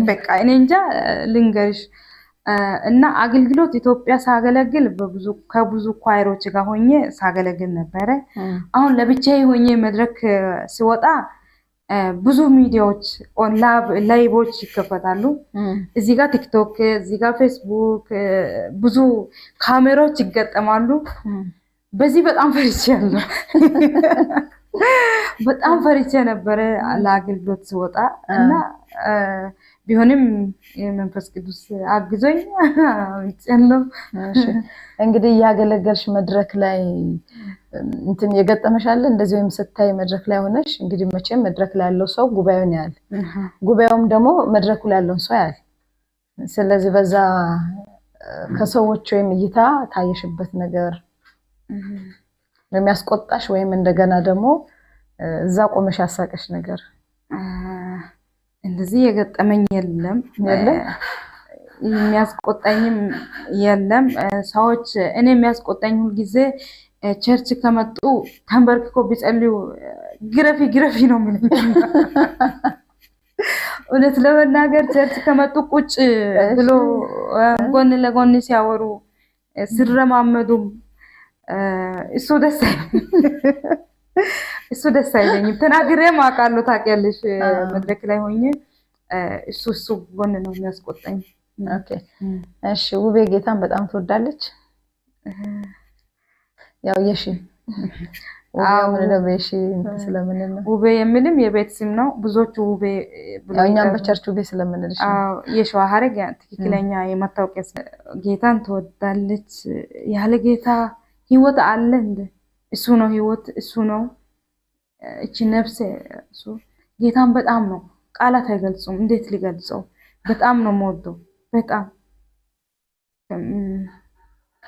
በቃ እኔ እንጃ ልንገርሽ። እና አገልግሎት ኢትዮጵያ ሳገለግል ከብዙ choir ኦች ጋር ሆኜ ሳገለግል ነበረ። አሁን ለብቻዬ ሆኜ መድረክ ሲወጣ ብዙ ሚዲያዎች live ኦች ይከፈታሉ። እዚህ ጋር ቲክቶክ፣ እዚህ ጋር ፌስቡክ፣ ብዙ ካሜራዎች ይገጠማሉ። በዚህ በጣም ፈርቻለሁ። በጣም ፈርቼ ነበረ ለአገልግሎት ስወጣ። እና ቢሆንም የመንፈስ ቅዱስ አግዞኝ አምልጫለሁ። እንግዲህ እያገለገልሽ መድረክ ላይ እንትን የገጠመሽ አለ እንደዚህ? ወይም ስታይ መድረክ ላይ ሆነሽ፣ እንግዲህ መቼም መድረክ ላይ ያለው ሰው ጉባኤውን ያያል፣ ጉባኤውም ደግሞ መድረኩ ላይ ያለውን ሰው ያያል። ስለዚህ በዛ ከሰዎች ወይም እይታ ታየሽበት ነገር የሚያስቆጣሽ ወይም እንደገና ደግሞ እዛ ቆመሽ ያሳቀሽ ነገር? እንደዚህ የገጠመኝ የለም። የሚያስቆጣኝም የለም። ሰዎች እኔ የሚያስቆጣኝ ሁልጊዜ church ከመጡ ተንበርክኮ ቢጸልዩ ግረፊ ግረፊ ነው የሚለኝ። እውነት ለመናገር church ከመጡ ቁጭ ብሎ ጎን ለጎን ሲያወሩ፣ ሲረማመዱም እሱ ደስ አይለኝም። ተናግሬም አውቃለሁ፣ ታውቂያለሽ፣ መድረክ ላይ ሆኜ እሱ ጎን ነው የሚያስቆጣኝ። Okay፣ እሺ። ውቤ ጌታን በጣም ትወዳለች። ያው የሺ ምንለው የሺ ስለምንል ነው። ውቤ የሚልም የቤት ስም ነው። ብዙዎቹ ውቤ ብሎ እኛም በ church ውቤ ስለምንልሽ ነው። የሸዋ ሀረግ ትክክለኛ የመታወቂያ። ጌታን ትወዳለች። ያለ ጌታ ህይወት አለ እንደ? እሱ ነው ህይወት፣ እሱ ነው እቺ ነፍሴ። እሱ ጌታን በጣም ነው፣ ቃላት አይገልጹም። እንዴት ሊገልጸው? በጣም ነው የምወደው። በጣም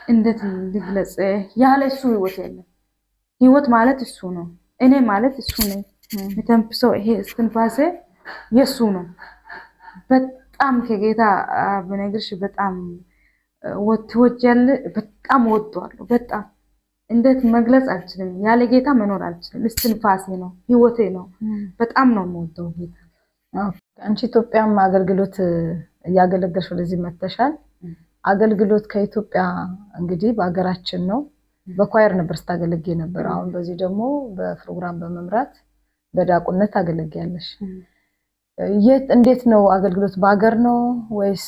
እንዴት ልግለጽ? ያለ እሱ ህይወት የለም። ህይወት ማለት እሱ ነው። እኔ ማለት እሱ ነኝ። የምተነፍሰው ይሄ እስትንፋሴ የእሱ ነው። በጣም ከጌታ ብነግርሽ በጣም ትወጃለሽ። በጣም እወደዋለሁ። በጣም እንዴት መግለጽ አልችልም። ያለ ጌታ መኖር አልችልም። እስትንፋሴ ነው፣ ህይወቴ ነው። በጣም ነው የምወደው ጌታ። አንቺ ኢትዮጵያም አገልግሎት እያገለገልሽ ወደዚህ መጥተሻል። አገልግሎት ከኢትዮጵያ እንግዲህ በሀገራችን ነው፣ በ choir ነበር ስታገለግይ ነበር። አሁን በዚህ ደግሞ በፕሮግራም በመምራት በዲያቆንነት ታገለግያለሽ። የት እንዴት ነው አገልግሎት? በሀገር ነው ወይስ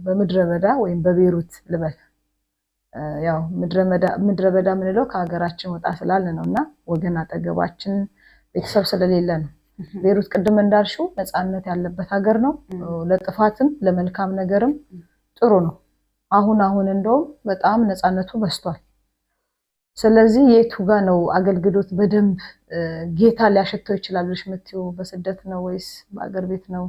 በምድረ በዳ ወይም በቤሩት ልበል? ያው ምድረ በዳ የምንለው ከሀገራችን ወጣ ስላልን ነው እና ወገን አጠገባችን ቤተሰብ ስለሌለ ነው። ቤሩት ቅድም እንዳልሽው ነፃነት ያለበት ሀገር ነው። ለጥፋትም ለመልካም ነገርም ጥሩ ነው። አሁን አሁን እንደውም በጣም ነፃነቱ በዝቷል። ስለዚህ የቱ ጋ ነው አገልግሎት በደንብ ጌታ ሊያሸተው ይችላል ብለሽ የምትይው? በስደት ነው ወይስ በአገር ቤት ነው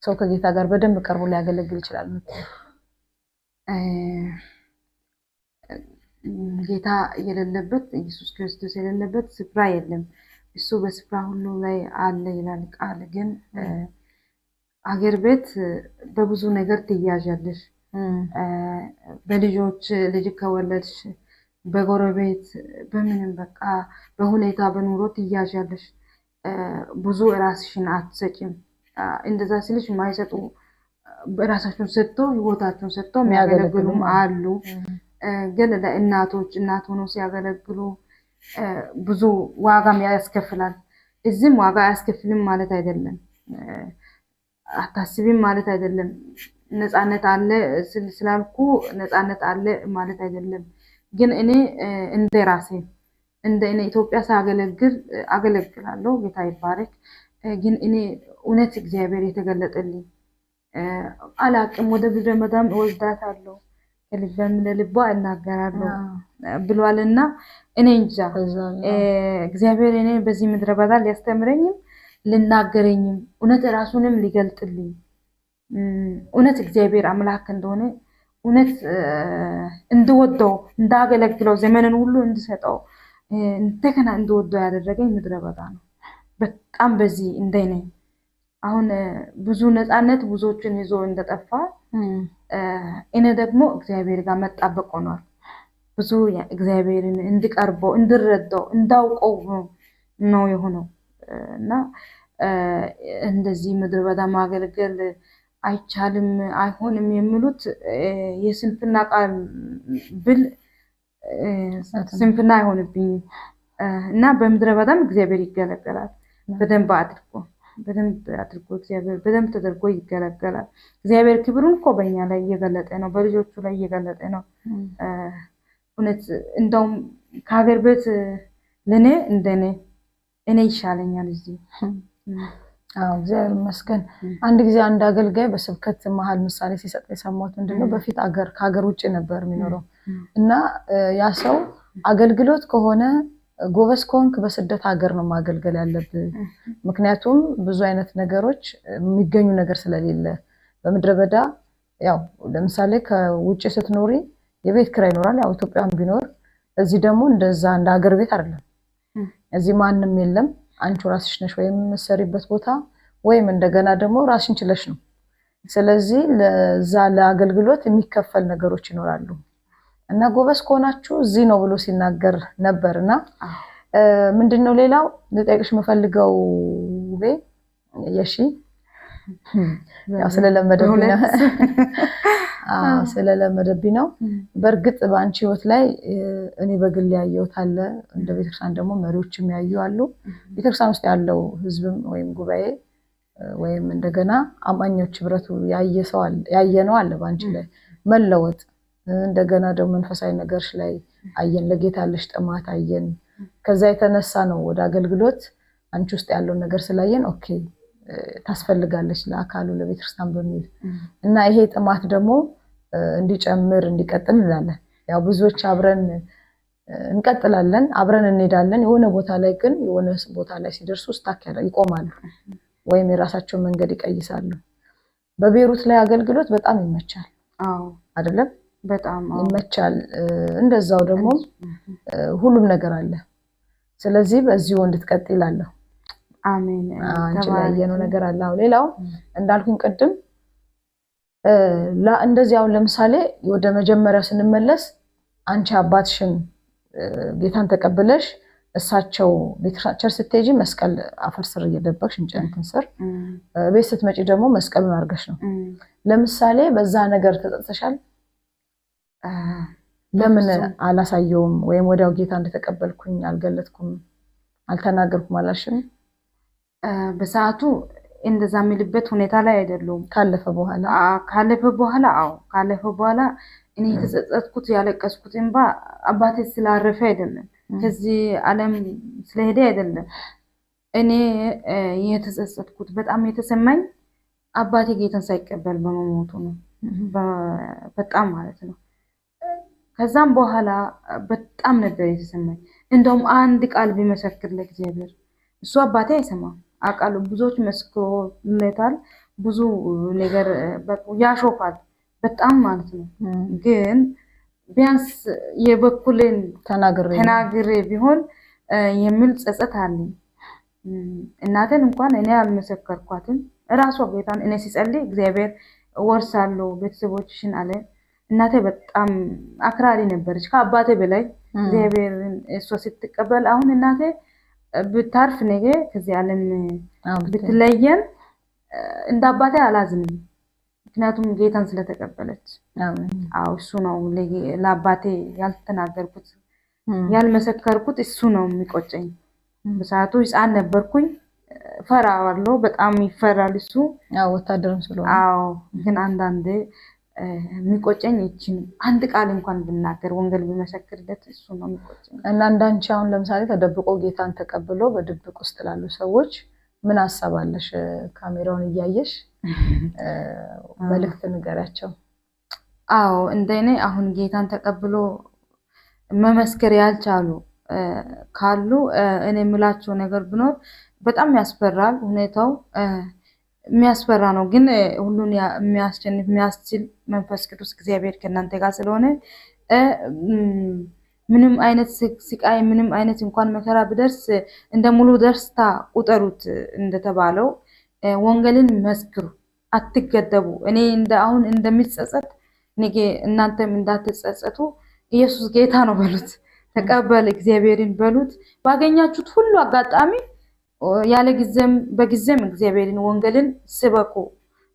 ሰው ከጌታ ጋር በደንብ ቀርቦ ሊያገለግል ይችላል የምትይው? ጌታ የሌለበት፣ ኢየሱስ ክርስቶስ የሌለበት ስፍራ የለም። እሱ በስፍራ ሁሉ ላይ አለ ይላል ቃል። ግን አገር ቤት በብዙ ነገር ትያዣለሽ። በልጆች፣ ልጅ ከወለድሽ፣ በጎረቤት፣ በምንም በቃ በሁኔታ በኑሮ ትያዣለሽ። ብዙ ራስሽን አትሰጪም። እንደዛ ስልሽ የማይሰጡ፣ ራሳቸውን ሰጥቶ ህይወታቸውን ሰጥቶ የሚያገለግሉም አሉ። ግን ለእናቶች እናት ሆኖ ሲያገለግሉ ብዙ ዋጋም ያስከፍላል። እዚህም ዋጋ አያስከፍልም ማለት አይደለም፣ አታስቢም ማለት አይደለም። ነፃነት አለ ስላልኩ ነፃነት አለ ማለት አይደለም። ግን እኔ እንደ ራሴ እንደ እኔ ኢትዮጵያ ሳገለግል አገለግላለሁ፣ ጌታ ይባረክ። ግን እኔ እውነት እግዚአብሔር የተገለጠልኝ አላቅም። ወደ ምድረ በዳም እወስዳታለሁ፣ ከልቤም ለልቧ እናገራለሁ። ብሏልና እኔ እንጃ እግዚአብሔር እኔ በዚህ ምድረ በዳ ሊያስተምረኝም ልናገረኝም እውነት ራሱንም ሊገልጥልኝ እውነት እግዚአብሔር አምላክ እንደሆነ እውነት እንድወደው እንዳገለግለው ዘመንን ሁሉ እንድሰጠው እንደገና እንድወደው ያደረገኝ ምድረ በዳ ነው። በጣም በዚህ እንደኔ አሁን ብዙ ነፃነት ብዙዎችን ይዞ እንደጠፋ እኔ ደግሞ እግዚአብሔር ጋር መጣበቅ ሆኗል። ብዙ እግዚአብሔርን እንድቀርበው እንድረዳው እንዳውቀው ነው የሆነው እና እንደዚህ ምድረ በዳ ማገልገል አይቻልም አይሆንም የሚሉት የስንፍና ቃል ብል ስንፍና አይሆንብኝም እና በምድረ በዳም እግዚአብሔር ይገለገላል። በደንብ አድርጎ በደንብ አድርጎ እግዚአብሔር በደንብ ተደርጎ ይገለገላል። እግዚአብሔር ክብሩን እኮ በእኛ ላይ እየገለጠ ነው፣ በልጆቹ ላይ እየገለጠ ነው። እውነት እንደውም ከሀገር ቤት ለእኔ እንደኔ እኔ ይሻለኛል እዚህ። አዎ እግዚአብሔር ይመስገን። አንድ ጊዜ አንድ አገልጋይ በስብከት መሀል ምሳሌ ሲሰጥ የሰማሁት ምንድነው፣ በፊት አገር ከሀገር ውጭ ነበር የሚኖረው እና ያ ሰው አገልግሎት ከሆነ ጎበዝ ከሆንክ በስደት ሀገር ነው ማገልገል ያለብህ። ምክንያቱም ብዙ አይነት ነገሮች የሚገኙ ነገር ስለሌለ በምድረ በዳ ያው ለምሳሌ ከውጭ ስትኖሪ የቤት ኪራይ ይኖራል፣ ያው ኢትዮጵያም ቢኖር እዚህ ደግሞ እንደዛ እንደ ሀገር ቤት አይደለም። እዚህ ማንም የለም። አንቺ ራስሽ ነሽ ወይም የምትሰሪበት ቦታ ወይም እንደገና ደግሞ ራስሽን ችለሽ ነው። ስለዚህ ለዛ ለአገልግሎት የሚከፈል ነገሮች ይኖራሉ እና ጎበዝ ከሆናችሁ እዚህ ነው ብሎ ሲናገር ነበር። እና ምንድነው ሌላው ልጠይቅሽ የምፈልገው ውቤ የሺ ያው ስለለመደብኝ ነው ስለለመደብኝ ነው። በእርግጥ በአንቺ ህይወት ላይ እኔ በግል ያየሁት አለ፣ እንደ ቤተክርስቲያን ደግሞ መሪዎችም ያዩ አሉ። ቤተክርስቲያን ውስጥ ያለው ህዝብም ወይም ጉባኤ ወይም እንደገና አማኞች ህብረቱ ያየ ነው አለ በአንቺ ላይ መለወጥ፣ እንደገና ደግሞ መንፈሳዊ ነገርሽ ላይ አየን፣ ለጌታ ያለሽ ጥማት አየን። ከዛ የተነሳ ነው ወደ አገልግሎት አንቺ ውስጥ ያለውን ነገር ስላየን okay ታስፈልጋለች ለአካሉ ለቤተክርስቲያን በሚል እና ይሄ ጥማት ደግሞ እንዲጨምር እንዲቀጥል እንላለን። ያው ብዙዎች አብረን እንቀጥላለን፣ አብረን እንሄዳለን። የሆነ ቦታ ላይ ግን የሆነ ቦታ ላይ ሲደርሱ stuck ይቆማሉ፣ ወይም የራሳቸውን መንገድ ይቀይሳሉ። በቤሩት ላይ አገልግሎት በጣም ይመቻል አይደለም? በጣም ይመቻል። እንደዛው ደግሞ ሁሉም ነገር አለ። ስለዚህ በዚሁ እንድትቀጥል እላለሁ። አሜን። አንቺ ላይ ያየነው ነገር አለ። አሁን ሌላው እንዳልኩኝ ቅድም እንደዚህ አሁን ለምሳሌ ወደ መጀመሪያው ስንመለስ አንቺ አባትሽን ጌታን ተቀብለሽ እሳቸው church ስትሄጂ መስቀል አፈር ስር እየደበቅሽ እንጨትን ስር፣ ቤት ስትመጪ ደግሞ መስቀሉን አድርገሽ ነው። ለምሳሌ በዛ ነገር ተጸጽተሻል? ለምን አላሳየውም ወይም ወዲያው ጌታ እንደተቀበልኩኝ አልገለጥኩም፣ አልተናገርኩም አላልሽም? በሰዓቱ እንደዛ የሚልበት ሁኔታ ላይ አይደሉም። ካለፈ በኋላ ካለፈ በኋላ አዎ፣ ካለፈ በኋላ እኔ የተጸጸትኩት ያለቀስኩት እንባ አባቴ ስላረፈ አይደለም፣ ከዚህ ዓለም ስለሄደ አይደለም። እኔ የተጸጸትኩት በጣም የተሰማኝ አባቴ ጌታን ሳይቀበል በመሞቱ ነው። በጣም ማለት ነው። ከዛም በኋላ በጣም ነበር የተሰማኝ። እንደውም አንድ ቃል ቢመሰክር ለእግዚአብሔር እሱ አባቴ አይሰማም አውቃለሁ። ብዙዎች መስክሮለታል። ብዙ ነገር ያሾፋል በጣም ማለት ነው። ግን ቢያንስ የበኩሌን ተናግሬ ቢሆን የሚል ጸጸት አለኝ። እናቴን እንኳን እኔ አልመሰከርኳትም። እራሷ ጌታን እኔ ሲጸልይ እግዚአብሔር ወርሳለሁ ቤተሰቦችሽን አለ። እናቴ በጣም አክራሪ ነበረች ከአባቴ በላይ እግዚአብሔርን እሷ ስትቀበል። አሁን እናቴ ብታርፍ ነገ ከዚህ ዓለም ብትለየን እንደ አባቴ አላዝንም። ምክንያቱም ጌታን ስለተቀበለች። አዎ እሱ ነው ለአባቴ ያልተናገርኩት ያልመሰከርኩት፣ እሱ ነው የሚቆጨኝ። በሰዓቱ ሕፃን ነበርኩኝ፣ ፈራዋለሁ። በጣም ይፈራል እሱ ወታደርም ስለሆነ። አዎ ግን አንዳንዴ የሚቆጨኝ ይችን አንድ ቃል እንኳን ብናገር ወንጌል ብመሰክርለት እሱ ነው የሚቆጨኝ። እና እንዳንቺ አሁን ለምሳሌ ተደብቆ ጌታን ተቀብሎ በድብቅ ውስጥ ላሉ ሰዎች ምን ሀሳብ አለሽ? ካሜራውን እያየሽ መልእክት ንገሪያቸው። አዎ እንደኔ አሁን ጌታን ተቀብሎ መመስከር ያልቻሉ ካሉ እኔ የምላቸው ነገር ቢኖር በጣም ያስፈራል። ሁኔታው የሚያስፈራ ነው፣ ግን ሁሉን የሚያስቸንፍ የሚያስችል መንፈስ ቅዱስ እግዚአብሔር ከእናንተ ጋር ስለሆነ ምንም አይነት ስቃይ ምንም አይነት እንኳን መከራ ቢደርስ እንደ ሙሉ ደስታ ቁጠሩት እንደተባለው ወንጌልን መስክሩ፣ አትገደቡ። እኔ እንደ አሁን እንደሚጸጸት ነገ እናንተም እንዳትጸጸቱ ኢየሱስ ጌታ ነው በሉት፣ ተቀበል እግዚአብሔርን በሉት። ባገኛችሁት ሁሉ አጋጣሚ ያለ ጊዜም በጊዜም እግዚአብሔርን ወንጌልን ስበኩ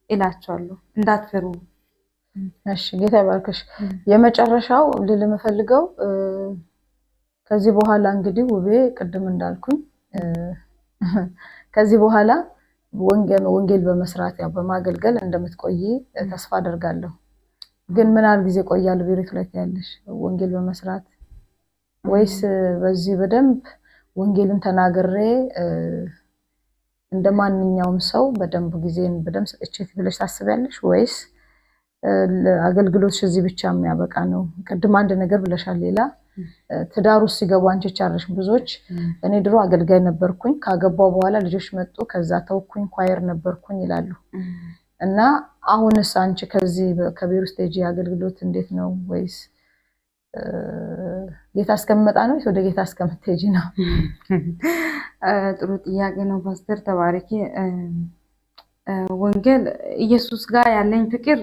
እላቸዋለሁ፣ እንዳትፈሩ። እሺ፣ ጌታ ይባርክሽ። የመጨረሻው ልል የምፈልገው ከዚህ በኋላ እንግዲህ ውቤ ቅድም እንዳልኩኝ ከዚህ በኋላ ወንጌል በመስራት ያው በማገልገል እንደምትቆይ ተስፋ አደርጋለሁ። ግን ምን ያህል ጊዜ ቆያለሁ ቤሩት ላይ ያለሽ ወንጌል በመስራት ወይስ በዚህ በደንብ ወንጌልን ተናግሬ እንደ ማንኛውም ሰው በደንብ ጊዜን በደንብ ሰጥቼ ብለሽ ታስቢያለሽ ወይስ አገልግሎትሽ እዚህ ብቻ የሚያበቃ ነው? ቅድም አንድ ነገር ብለሻል። ሌላ ትዳር ውስጥ ሲገቡ አንቺ ቻለሽ። ብዙዎች እኔ ድሮ አገልጋይ ነበርኩኝ፣ ካገባው በኋላ ልጆች መጡ፣ ከዛ ተውኩኝ፣ choir ነበርኩኝ ይላሉ። እና አሁንስ አንቺ ከዚህ ከቤሩት stage አገልግሎት እንዴት ነው? ወይስ ጌታ እስከምመጣ ነው ወይስ ወደ ጌታ እስከምትሄጂ ነው? ጥሩ ጥያቄ ነው ፓስተር፣ ተባረኪ። ወንጌል ኢየሱስ ጋር ያለኝ ፍቅር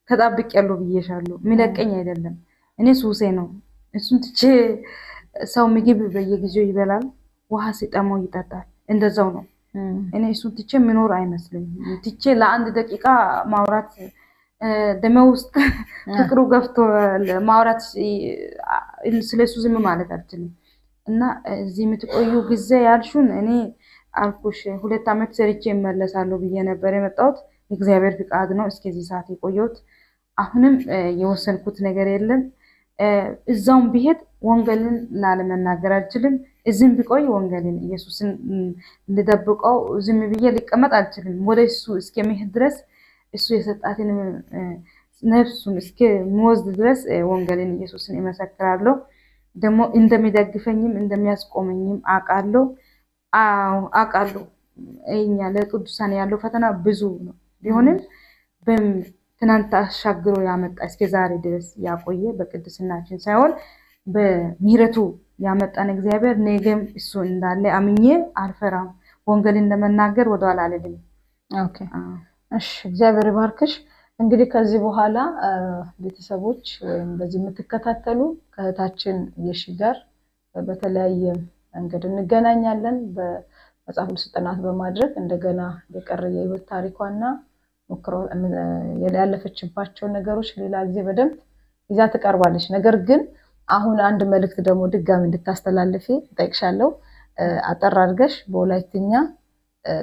ተጣብቄያለሁ ብዬሻለሁ። የሚለቀኝ አይደለም። እኔ ሱሴ ነው። እሱን ትቼ ሰው ምግብ በየጊዜው ይበላል፣ ውሃ ሲጠማው ይጠጣል። እንደዛው ነው። እኔ እሱን ትቼ የሚኖር አይመስለኝም። ትቼ ለአንድ ደቂቃ ማውራት ደሜ ውስጥ ፍቅሩ ገብቶ ማውራት ስለ እሱ ዝም ማለት አልችልም። እና እዚህ የምትቆዩ ጊዜ ያልሹን እኔ አልኩሽ 2 ዓመት ሰርቼ እመለሳለሁ ብዬ ነበር የመጣሁት። የእግዚአብሔር ፍቃድ ነው እስከዚህ ሰዓት የቆየሁት። አሁንም የወሰንኩት ነገር የለም። እዛውም ብሄድ ወንጌልን ላለመናገር አልችልም። እዚህም ቢቆይ ወንጌልን ኢየሱስን ልደብቀው ዝም ብዬ ሊቀመጥ አልችልም። ወደ እሱ እስከሚሄድ ድረስ እሱ የሰጣትን ነፍሱን እስከሚወስድ ድረስ ወንጌልን ኢየሱስን እመሰክራለሁ። ደግሞ እንደሚደግፈኝም እንደሚያስቆመኝም አውቃለሁ አውቃለሁ። እኛ ለቅዱሳን ያለው ፈተና ብዙ ነው። ቢሆንም ትናንት አሻግሮ ያመጣ እስከ ዛሬ ድረስ ያቆየ በቅድስናችን ሳይሆን በምህረቱ ያመጣን እግዚአብሔር ነገም እሱ እንዳለ አምኜ አልፈራም። ወንጌልን ለመናገር ወደኋላ አልልም። Okay፣ እሺ፣ እግዚአብሔር ይባርክሽ። እንግዲህ ከዚህ በኋላ ቤተሰቦች ወይም በዚህ የምትከታተሉ ከእህታችን የሺ ጋር በተለያየ መንገድ እንገናኛለን። በመጽሐፍ ቅዱስ ጥናት በማድረግ እንደገና የቀረ የህይወት ታሪኳና ያለፈችባቸው ነገሮች ሌላ ጊዜ በደንብ ይዛ ትቀርባለች። ነገር ግን አሁን አንድ መልእክት ደግሞ ድጋሚ እንድታስተላልፊ እጠይቅሻለሁ። አጠር አድርገሽ በወላይትኛ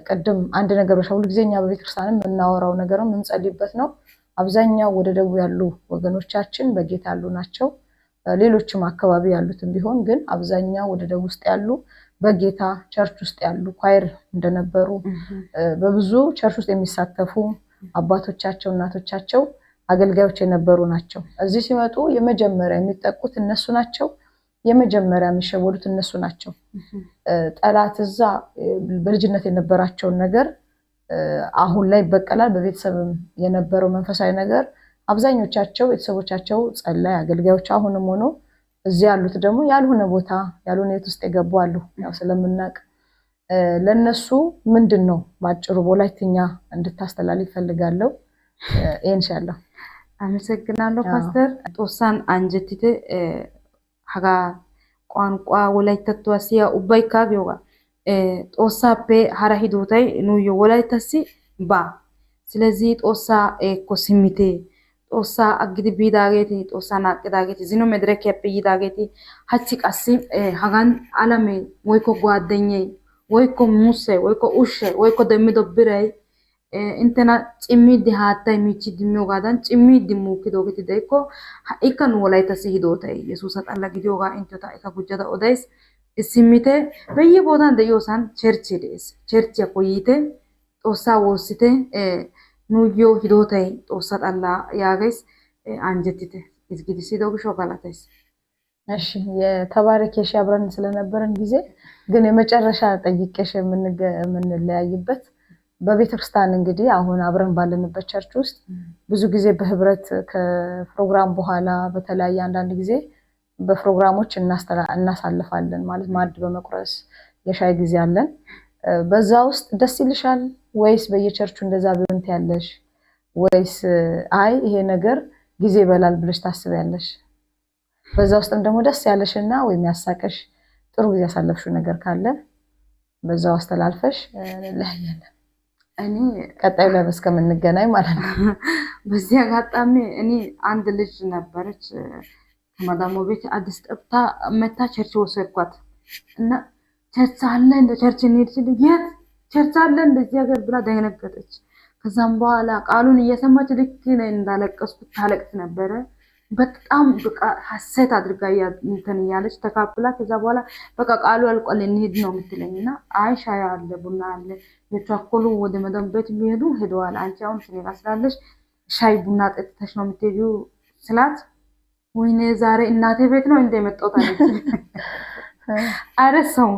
ቅድም አንድ ነገር ብለሻል። ሁልጊዜ እኛ በቤተክርስቲያንም የምናወራው ነገር ነው፣ የምንጸልይበት ነው። አብዛኛው ወደ ደቡብ ያሉ ወገኖቻችን በጌታ ያሉ ናቸው። ሌሎችም አካባቢ ያሉትም ቢሆን ግን አብዛኛው ወደ ደቡብ ውስጥ ያሉ በጌታ church ውስጥ ያሉ choir እንደነበሩ በብዙ church ውስጥ የሚሳተፉ አባቶቻቸው እናቶቻቸው አገልጋዮች የነበሩ ናቸው። እዚህ ሲመጡ የመጀመሪያ የሚጠቁት እነሱ ናቸው። የመጀመሪያ የሚሸወዱት እነሱ ናቸው። ጠላት እዛ በልጅነት የነበራቸውን ነገር አሁን ላይ ይበቀላል። በቤተሰብም የነበረው መንፈሳዊ ነገር አብዛኞቻቸው ቤተሰቦቻቸው ጸላይ አገልጋዮች አሁንም ሆኖ እዚህ ያሉት ደግሞ ያልሆነ ቦታ ያልሆነ ቤት ውስጥ የገቡ አሉ። ያው ስለምናውቅ ለነሱ ምንድን ነው ባጭሩ በወላይትኛ እንድታስተላልፍ እፈልጋለሁ። ይሄን ሻለሁ። አመሰግናለሁ ፓስተር። Xoossan anjettite hagaa ቋንቋ wolayttattuwa siya ubbaykka giyogaa. Xoossaappe hara hidootay nuuyyo wolayttassi baa. ስለዚህ Xoossaa ko simmite. Xoossaa aggidi biidaageeti, Xoossaa naaqqidaageeti, zino medirekiyappe yiidaageeti hachchi qassi hagan alamee woykko guwaaddenyee woykko muussay woykko ushshay woykko demmido biray inttena cimmiiddi haattay miichchiiddi miyogaadan cimmiiddi muukkidoogeeti de'ikko ha"ikka nu wolayttassi hidootay Yesuusa xalla gidiyogaa inttiyo ta ha"ikka gujjada odays. Simmite beyye bootan de'iyosan churchchee de'ees. Churchchiyakko yiite, Xoossaa woossite, nuuyyo hidootay Xoossa xallaa yaagays. Anjjettite. Ezggidi siyido gishshawu galatays. እሺ የተባረክ የሺ፣ አብረን ስለነበረን ጊዜ ግን የመጨረሻ ጠይቄሽ የምንለያይበት በቤተክርስቲያን እንግዲህ አሁን አብረን ባለንበት church ውስጥ ብዙ ጊዜ በህብረት ከፕሮግራም በኋላ በተለያየ አንዳንድ ጊዜ በፕሮግራሞች እናሳልፋለን፣ ማለት ማዕድ በመቁረስ የሻይ ጊዜ አለን። በዛ ውስጥ ደስ ይልሻል ወይስ በየቸርቹ እንደዛ ቢሆን ትያለሽ? ወይስ አይ ይሄ ነገር ጊዜ ይበላል ብለሽ ታስቢያለሽ? በዛ ውስጥም ደግሞ ደስ ያለሽና ወይም ያሳቀሽ ጥሩ ጊዜ ያሳለፍሽው ነገር ካለ በዛው አስተላልፈሽ እንለያያለን። እኔ ቀጣዩ ላይ እስከምንገናኝ ማለት ነው። በዚህ አጋጣሚ እኔ አንድ ልጅ ነበረች፣ ከማዳሞ ቤት አዲስ ጠብታ መታ church ወሰድኳት እና church አለ እንደ church እንሂድ ስል የት church አለ እንደዚህ ሀገር ብላ ደነገጠች። ከዛም በኋላ ቃሉን እየሰማች ልክ እኔ እንዳለቀስኩት ታለቅስ ነበረ። በጣም በቃ ሀሴት አድርጋ እንትን እያለች ተካፍላ ከዛ በኋላ በቃ ቃሉ አልቋል እንሂድ ነው የምትለኝ እና አይ ሻይ አለ ቡና አለ፣ የቻኮሉ ወደ መዳም ቤት የሚሄዱ ሄደዋል። አንቺ አሁን ከእኔ ጋር ስላለሽ ሻይ ቡና ጠጥተሽ ነው የምትሄጂው ስላት ወይኔ ዛሬ እናቴ ቤት ነው እንደ የመጣሁት አለች። አረሳውም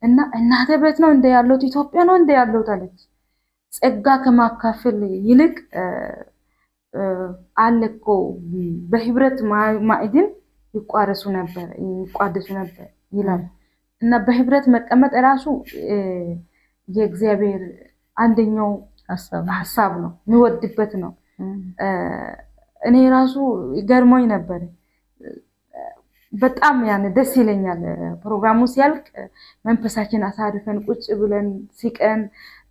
እና እናቴ ቤት ነው እንደ ያለሁት፣ ኢትዮጵያ ነው እንደ ያለሁት አለች። ጸጋ ከማካፈል ይልቅ አለ እኮ በህብረት ማዕድን ይቋረሱ ነበር ይቋደሱ ነበር ይላል እና በህብረት መቀመጥ ራሱ የእግዚአብሔር አንደኛው ሀሳብ ነው፣ የሚወድበት ነው። እኔ ራሱ ገርሞኝ ነበር። በጣም ያን ደስ ይለኛል። ፕሮግራሙ ሲያልቅ መንፈሳችን አሳርፈን ቁጭ ብለን ሲቀን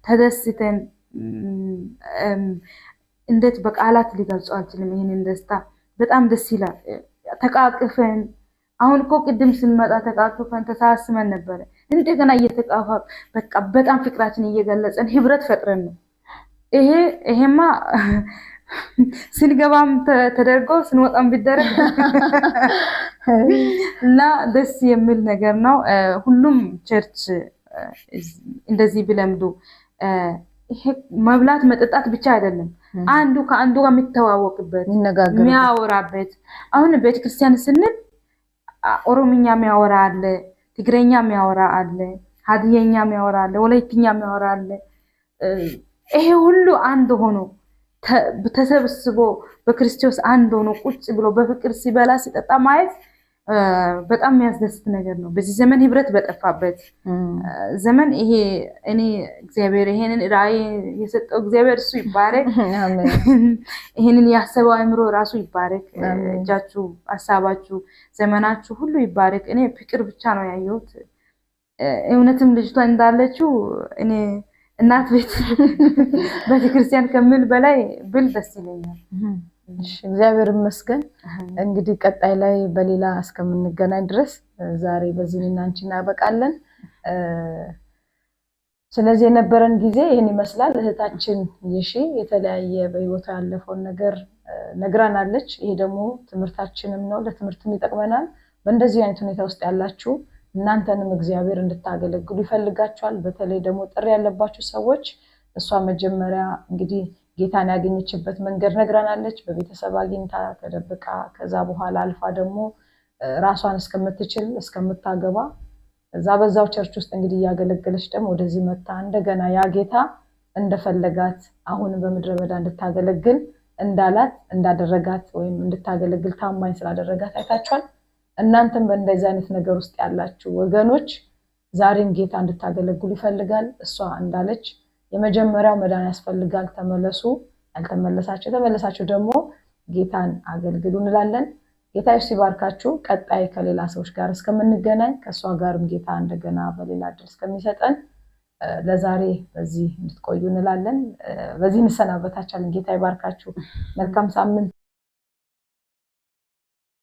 ተደስተን እንዴት በቃላት ሊገልጹ አልችልም። ይህንን ደስታ በጣም ደስ ይላል። ተቃቅፈን አሁን እኮ ቅድም ስንመጣ ተቃቅፈን ተሳስመን ነበረ። እንደገና እየተቃፋ በቃ በጣም ፍቅራችን እየገለጸን ህብረት ፈጥረን ነው። ይሄማ ስንገባም ተደርጎ ስንወጣም ቢደረግ እና ደስ የሚል ነገር ነው። ሁሉም church እንደዚህ ቢለምዱ፣ ይሄ መብላት መጠጣት ብቻ አይደለም። አንዱ ከአንዱ ጋር የሚተዋወቅበት፣ የሚያወራበት። አሁን ቤተክርስቲያን ስንል ኦሮምኛ የሚያወራ አለ፣ ትግረኛ የሚያወራ አለ፣ ሀዲየኛ የሚያወራ አለ፣ ወላይትኛ የሚያወራ አለ። ይሄ ሁሉ አንድ ሆኖ ተሰብስቦ በክርስቶስ አንድ ሆኖ ቁጭ ብሎ በፍቅር ሲበላ ሲጠጣ ማየት በጣም የሚያስደስት ነገር ነው። በዚህ ዘመን ህብረት በጠፋበት ዘመን ይሄ እኔ እግዚአብሔር ይሄንን ራእይ የሰጠው እግዚአብሔር እሱ ይባረክ። ይሄንን ያሰበው አእምሮ ራሱ ይባረክ። እጃችሁ፣ ሀሳባችሁ፣ ዘመናችሁ ሁሉ ይባረክ። እኔ ፍቅር ብቻ ነው ያየሁት። እውነትም ልጅቷ እንዳለችው እኔ እናት ቤት ቤተክርስቲያን ከምል በላይ ብል ደስ ይለኛል። እግዚአብሔር ይመስገን። እንግዲህ ቀጣይ ላይ በሌላ እስከምንገናኝ ድረስ ዛሬ በዚህ እኔና አንቺ እናበቃለን። ስለዚህ የነበረን ጊዜ ይህን ይመስላል። እህታችን የሺ የተለያየ በህይወቷ ያለፈውን ነገር ነግራናለች። ይሄ ደግሞ ትምህርታችንም ነው፣ ለትምህርትም ይጠቅመናል። በእንደዚህ አይነት ሁኔታ ውስጥ ያላችሁ እናንተንም እግዚአብሔር እንድታገለግሉ ይፈልጋችኋል። በተለይ ደግሞ ጥሪ ያለባችሁ ሰዎች እሷ መጀመሪያ እንግዲህ ጌታን ያገኘችበት መንገድ ነግራናለች። በቤተሰብ አግኝታ ተደብቃ፣ ከዛ በኋላ አልፋ ደግሞ ራሷን እስከምትችል እስከምታገባ እዛ በዛው church ውስጥ እንግዲህ እያገለገለች ደግሞ ወደዚህ መታ እንደገና ያ ጌታ እንደፈለጋት አሁንም በምድረ በዳ እንድታገለግል እንዳላት እንዳደረጋት ወይም እንድታገለግል ታማኝ ስላደረጋት አይታችኋል። እናንተም በእንደዚህ አይነት ነገር ውስጥ ያላችሁ ወገኖች ዛሬም ጌታ እንድታገለግሉ ይፈልጋል። እሷ እንዳለች የመጀመሪያው መዳን ያስፈልጋል፣ ተመለሱ። ያልተመለሳችሁ፣ የተመለሳችሁ ደግሞ ጌታን አገልግሉ እንላለን። ጌታ ኢየሱስ ይባርካችሁ። ቀጣይ ከሌላ ሰዎች ጋር እስከምንገናኝ ከእሷ ጋርም ጌታ እንደገና በሌላ እድል እስከሚሰጠን ለዛሬ በዚህ እንድትቆዩ እንላለን። በዚህ እንሰናበታችኋለን። ጌታ ይባርካችሁ። መልካም ሳምንት።